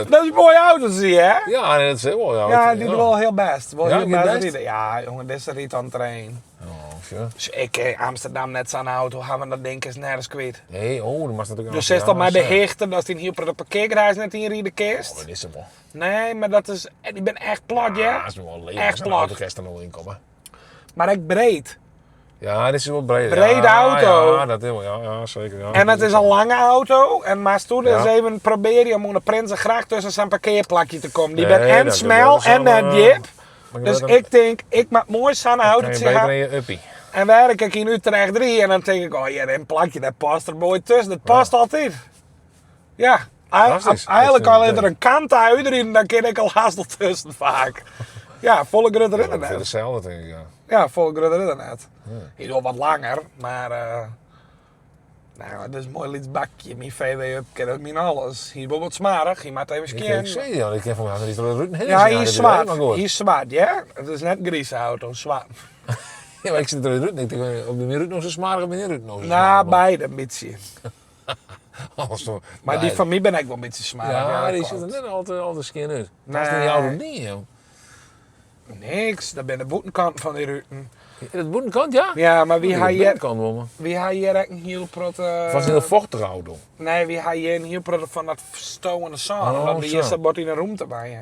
Dat is een mooie auto, zie je, hè? Ja, nee, dat is wel. Ja, Ja, die doet wel heel best. Wel Ja, heel die best best? rijden. Ja, jongen, dit is de rit aan de trein. Oh, ja. Dus ik Amsterdam net zo'n auto hebben, dat ding is nergens kwijt. Nee, oh, dan mag natuurlijk Dus is dat maar de hechten, dat is die hier op de parkeergarage net in rijden Oh, kist. dat is hem wel. Nee, maar dat is, en ik ben echt plat, Ja, ja. dat is wel leeg. Echt Zo'n plat. auto kan er nog in komen. Maar ik breed. Ja, dit is wel breed. Brede ja, auto. Ja, dat is wel. Ja, ja zeker. Ja, En het is een lange auto. En maar toen Ja. eens even proberen om de Prinsengracht tussen zijn parkeerplakje te komen. Die Nee, ben en dat- smel dat is en wel, net diep. maar Dus dan- ik denk, ik maak mooi zo'n Kan je autootje beter hebben. in je uppie. En werk ik in Utrecht 3 en dan denk ik, oh ja, een plakje, dat past er mooi tussen. Dat past altijd. Ja, Fantastisch. eigenlijk Dat is al een is er een kant uit erin, dan kan ik al haast al tussen vaak. Ja, volle grutter Ja, dat is internet. hetzelfde, denk ik. Ja. Ja, volle grutter internet. Is wel wat langer, maar nou, dat is een mooi liet bakje. Mijn VW Up ken ook mijn alles. Hier wordt wat smarig, hier maakt even Ik, skin. ik zie ja, ik ken van mij is er Ruud Ja, hier is zwart. Maar goed. Hier is zwart, ja. Het is net grieze auto, zwart. Ja, maar ik zit er in Ruud. Ik denk, op de Ruud nog zo smarig, meneer Ruud nog zo Nou, smarig. beide een beetje. Alles zo- Maar die beide. van mij ben ik wel een beetje smarig. Ja, dat die klopt. zit er net al te skin uit. Dat is Nee. niet jouw ding, joh. Niks, dat ben de boetenkant van die Ruuten. Dat boetenkant, ja? Ja, maar wie ha ha je? hier, Boetenkant, man. wie ha hier echt een heel prot... Was een heel vochtige auto. Nee, wie ha hier een heel prot van dat stowende zand. Oh, omdat we hier zo. zo bord in een ruimte bij je.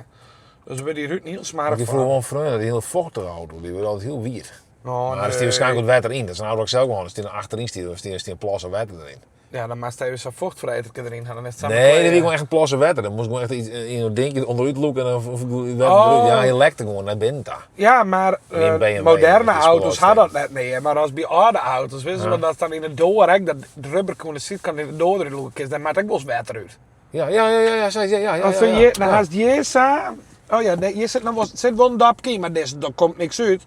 Dus we die Ruuten heel smarig Want die van. vroeg wel vreugde, die heel vochtige auto, die wordt altijd heel wierd. Oh, Maar nee. er staat waarschijnlijk wat water in. Dat is een auto dat ik zelf gewoon. Er staat achterin staat, er staat een plassen water erin. Ja, dan maakt even zo'n vochtvreter erin gaan. Dan is het samen Nee, dat kleden. is gewoon echt een plassen water. Dan moest ik gewoon echt iets in een ding onderuit loeken en dan water Oh. eruit. Ja, je lekte gewoon naar binnen daar. Ja, maar In BMW, moderne dat is auto's wel hadden dat net meer. Maar als bij oude auto's, wisten ze Ja. wel dat dan in de door, hè, dat de rubber kon de zit kan in de door erin loeken, is, dan maakt ook wel eens water uit. Ja. Als ja, je, dan ja. haast je zo. Oh ja, nee, hier zit nog wel, zit wel een dapje, maar daar komt niks uit.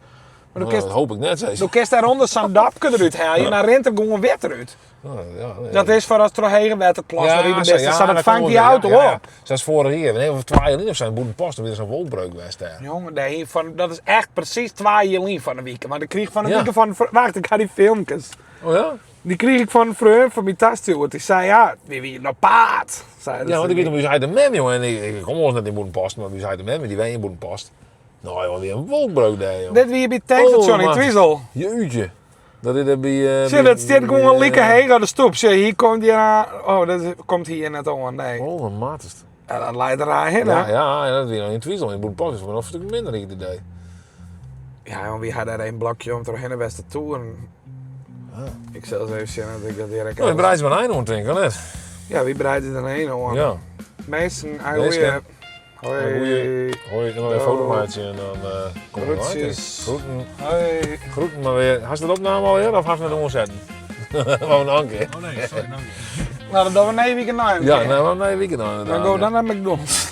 Maar Nou, dan dat hoop ik net, zei ze. dan kun je daaronder zo'n dapje eruit halen en dan rent er gewoon water uit. Nou, ja, nee. Dat is voor als er doorheen waterplas Ja, ja, de zo, beste, ja, zo, dat dat vangt komt die wel, auto ja, ja. op. Zoals vorig jaar, nee, of 2 jaar of zijn Boerenpost, dan weer zo'n wolbreuk geweest daar. Jongen, nee, van, dat is echt precies 2 jaar van de week. Maar ik kreeg van de Ja. week van... Wacht, ik ga die filmpjes. Oh ja? Die kreeg ik van een vriend van mijn tas toe. Die zei, ja, wie wie nou paard. Zei Ja, want ik weet nog, wie zei de mem, jongen. En ik kom ons net in Boerenpost, maar wie zei de mem, die wij in Boerenpost. Nou, joh, weer een wolbreuk daar, joh. Dit wie bij het tankstation Oh, in man. Twizel. Jeetje. Dat is er bij... Zie, dat staat gewoon lekker heen aan de stoep. Zie, hier komt hier aan. Oh, dat komt hier net aan. Nee. Oh, wat maat is het. Ja, dat leidt eraan heen, Ja, hè? ja, en dat weer nog in Twizel. In Boerenpost is het nog een stuk minder, ik het idee. Ja, want wie had daar een blokje om doorheen de beste toeren. Ik sil ris even sjen dat ik dat hjir ek No, wy breidzje mar in ein oan tink, of net? Ja, wy breidzje der in ein oan. Ja. Minsken, Minsken. agoeie. Hoi. Goeie. Hoi, dan mar wer in foto meitsje en dan komme we nei. Groetjes. Groeten. Hoi. Groeten mar wer. Hast it opnaam alwer of hast net oansetten? Oh, noch in kear. Oh nee, sorry, noch in kear. No, dan dogge we nije wike nei. Ja, no, nije wike dan Dan inderdaad. go dan nei McDonald's.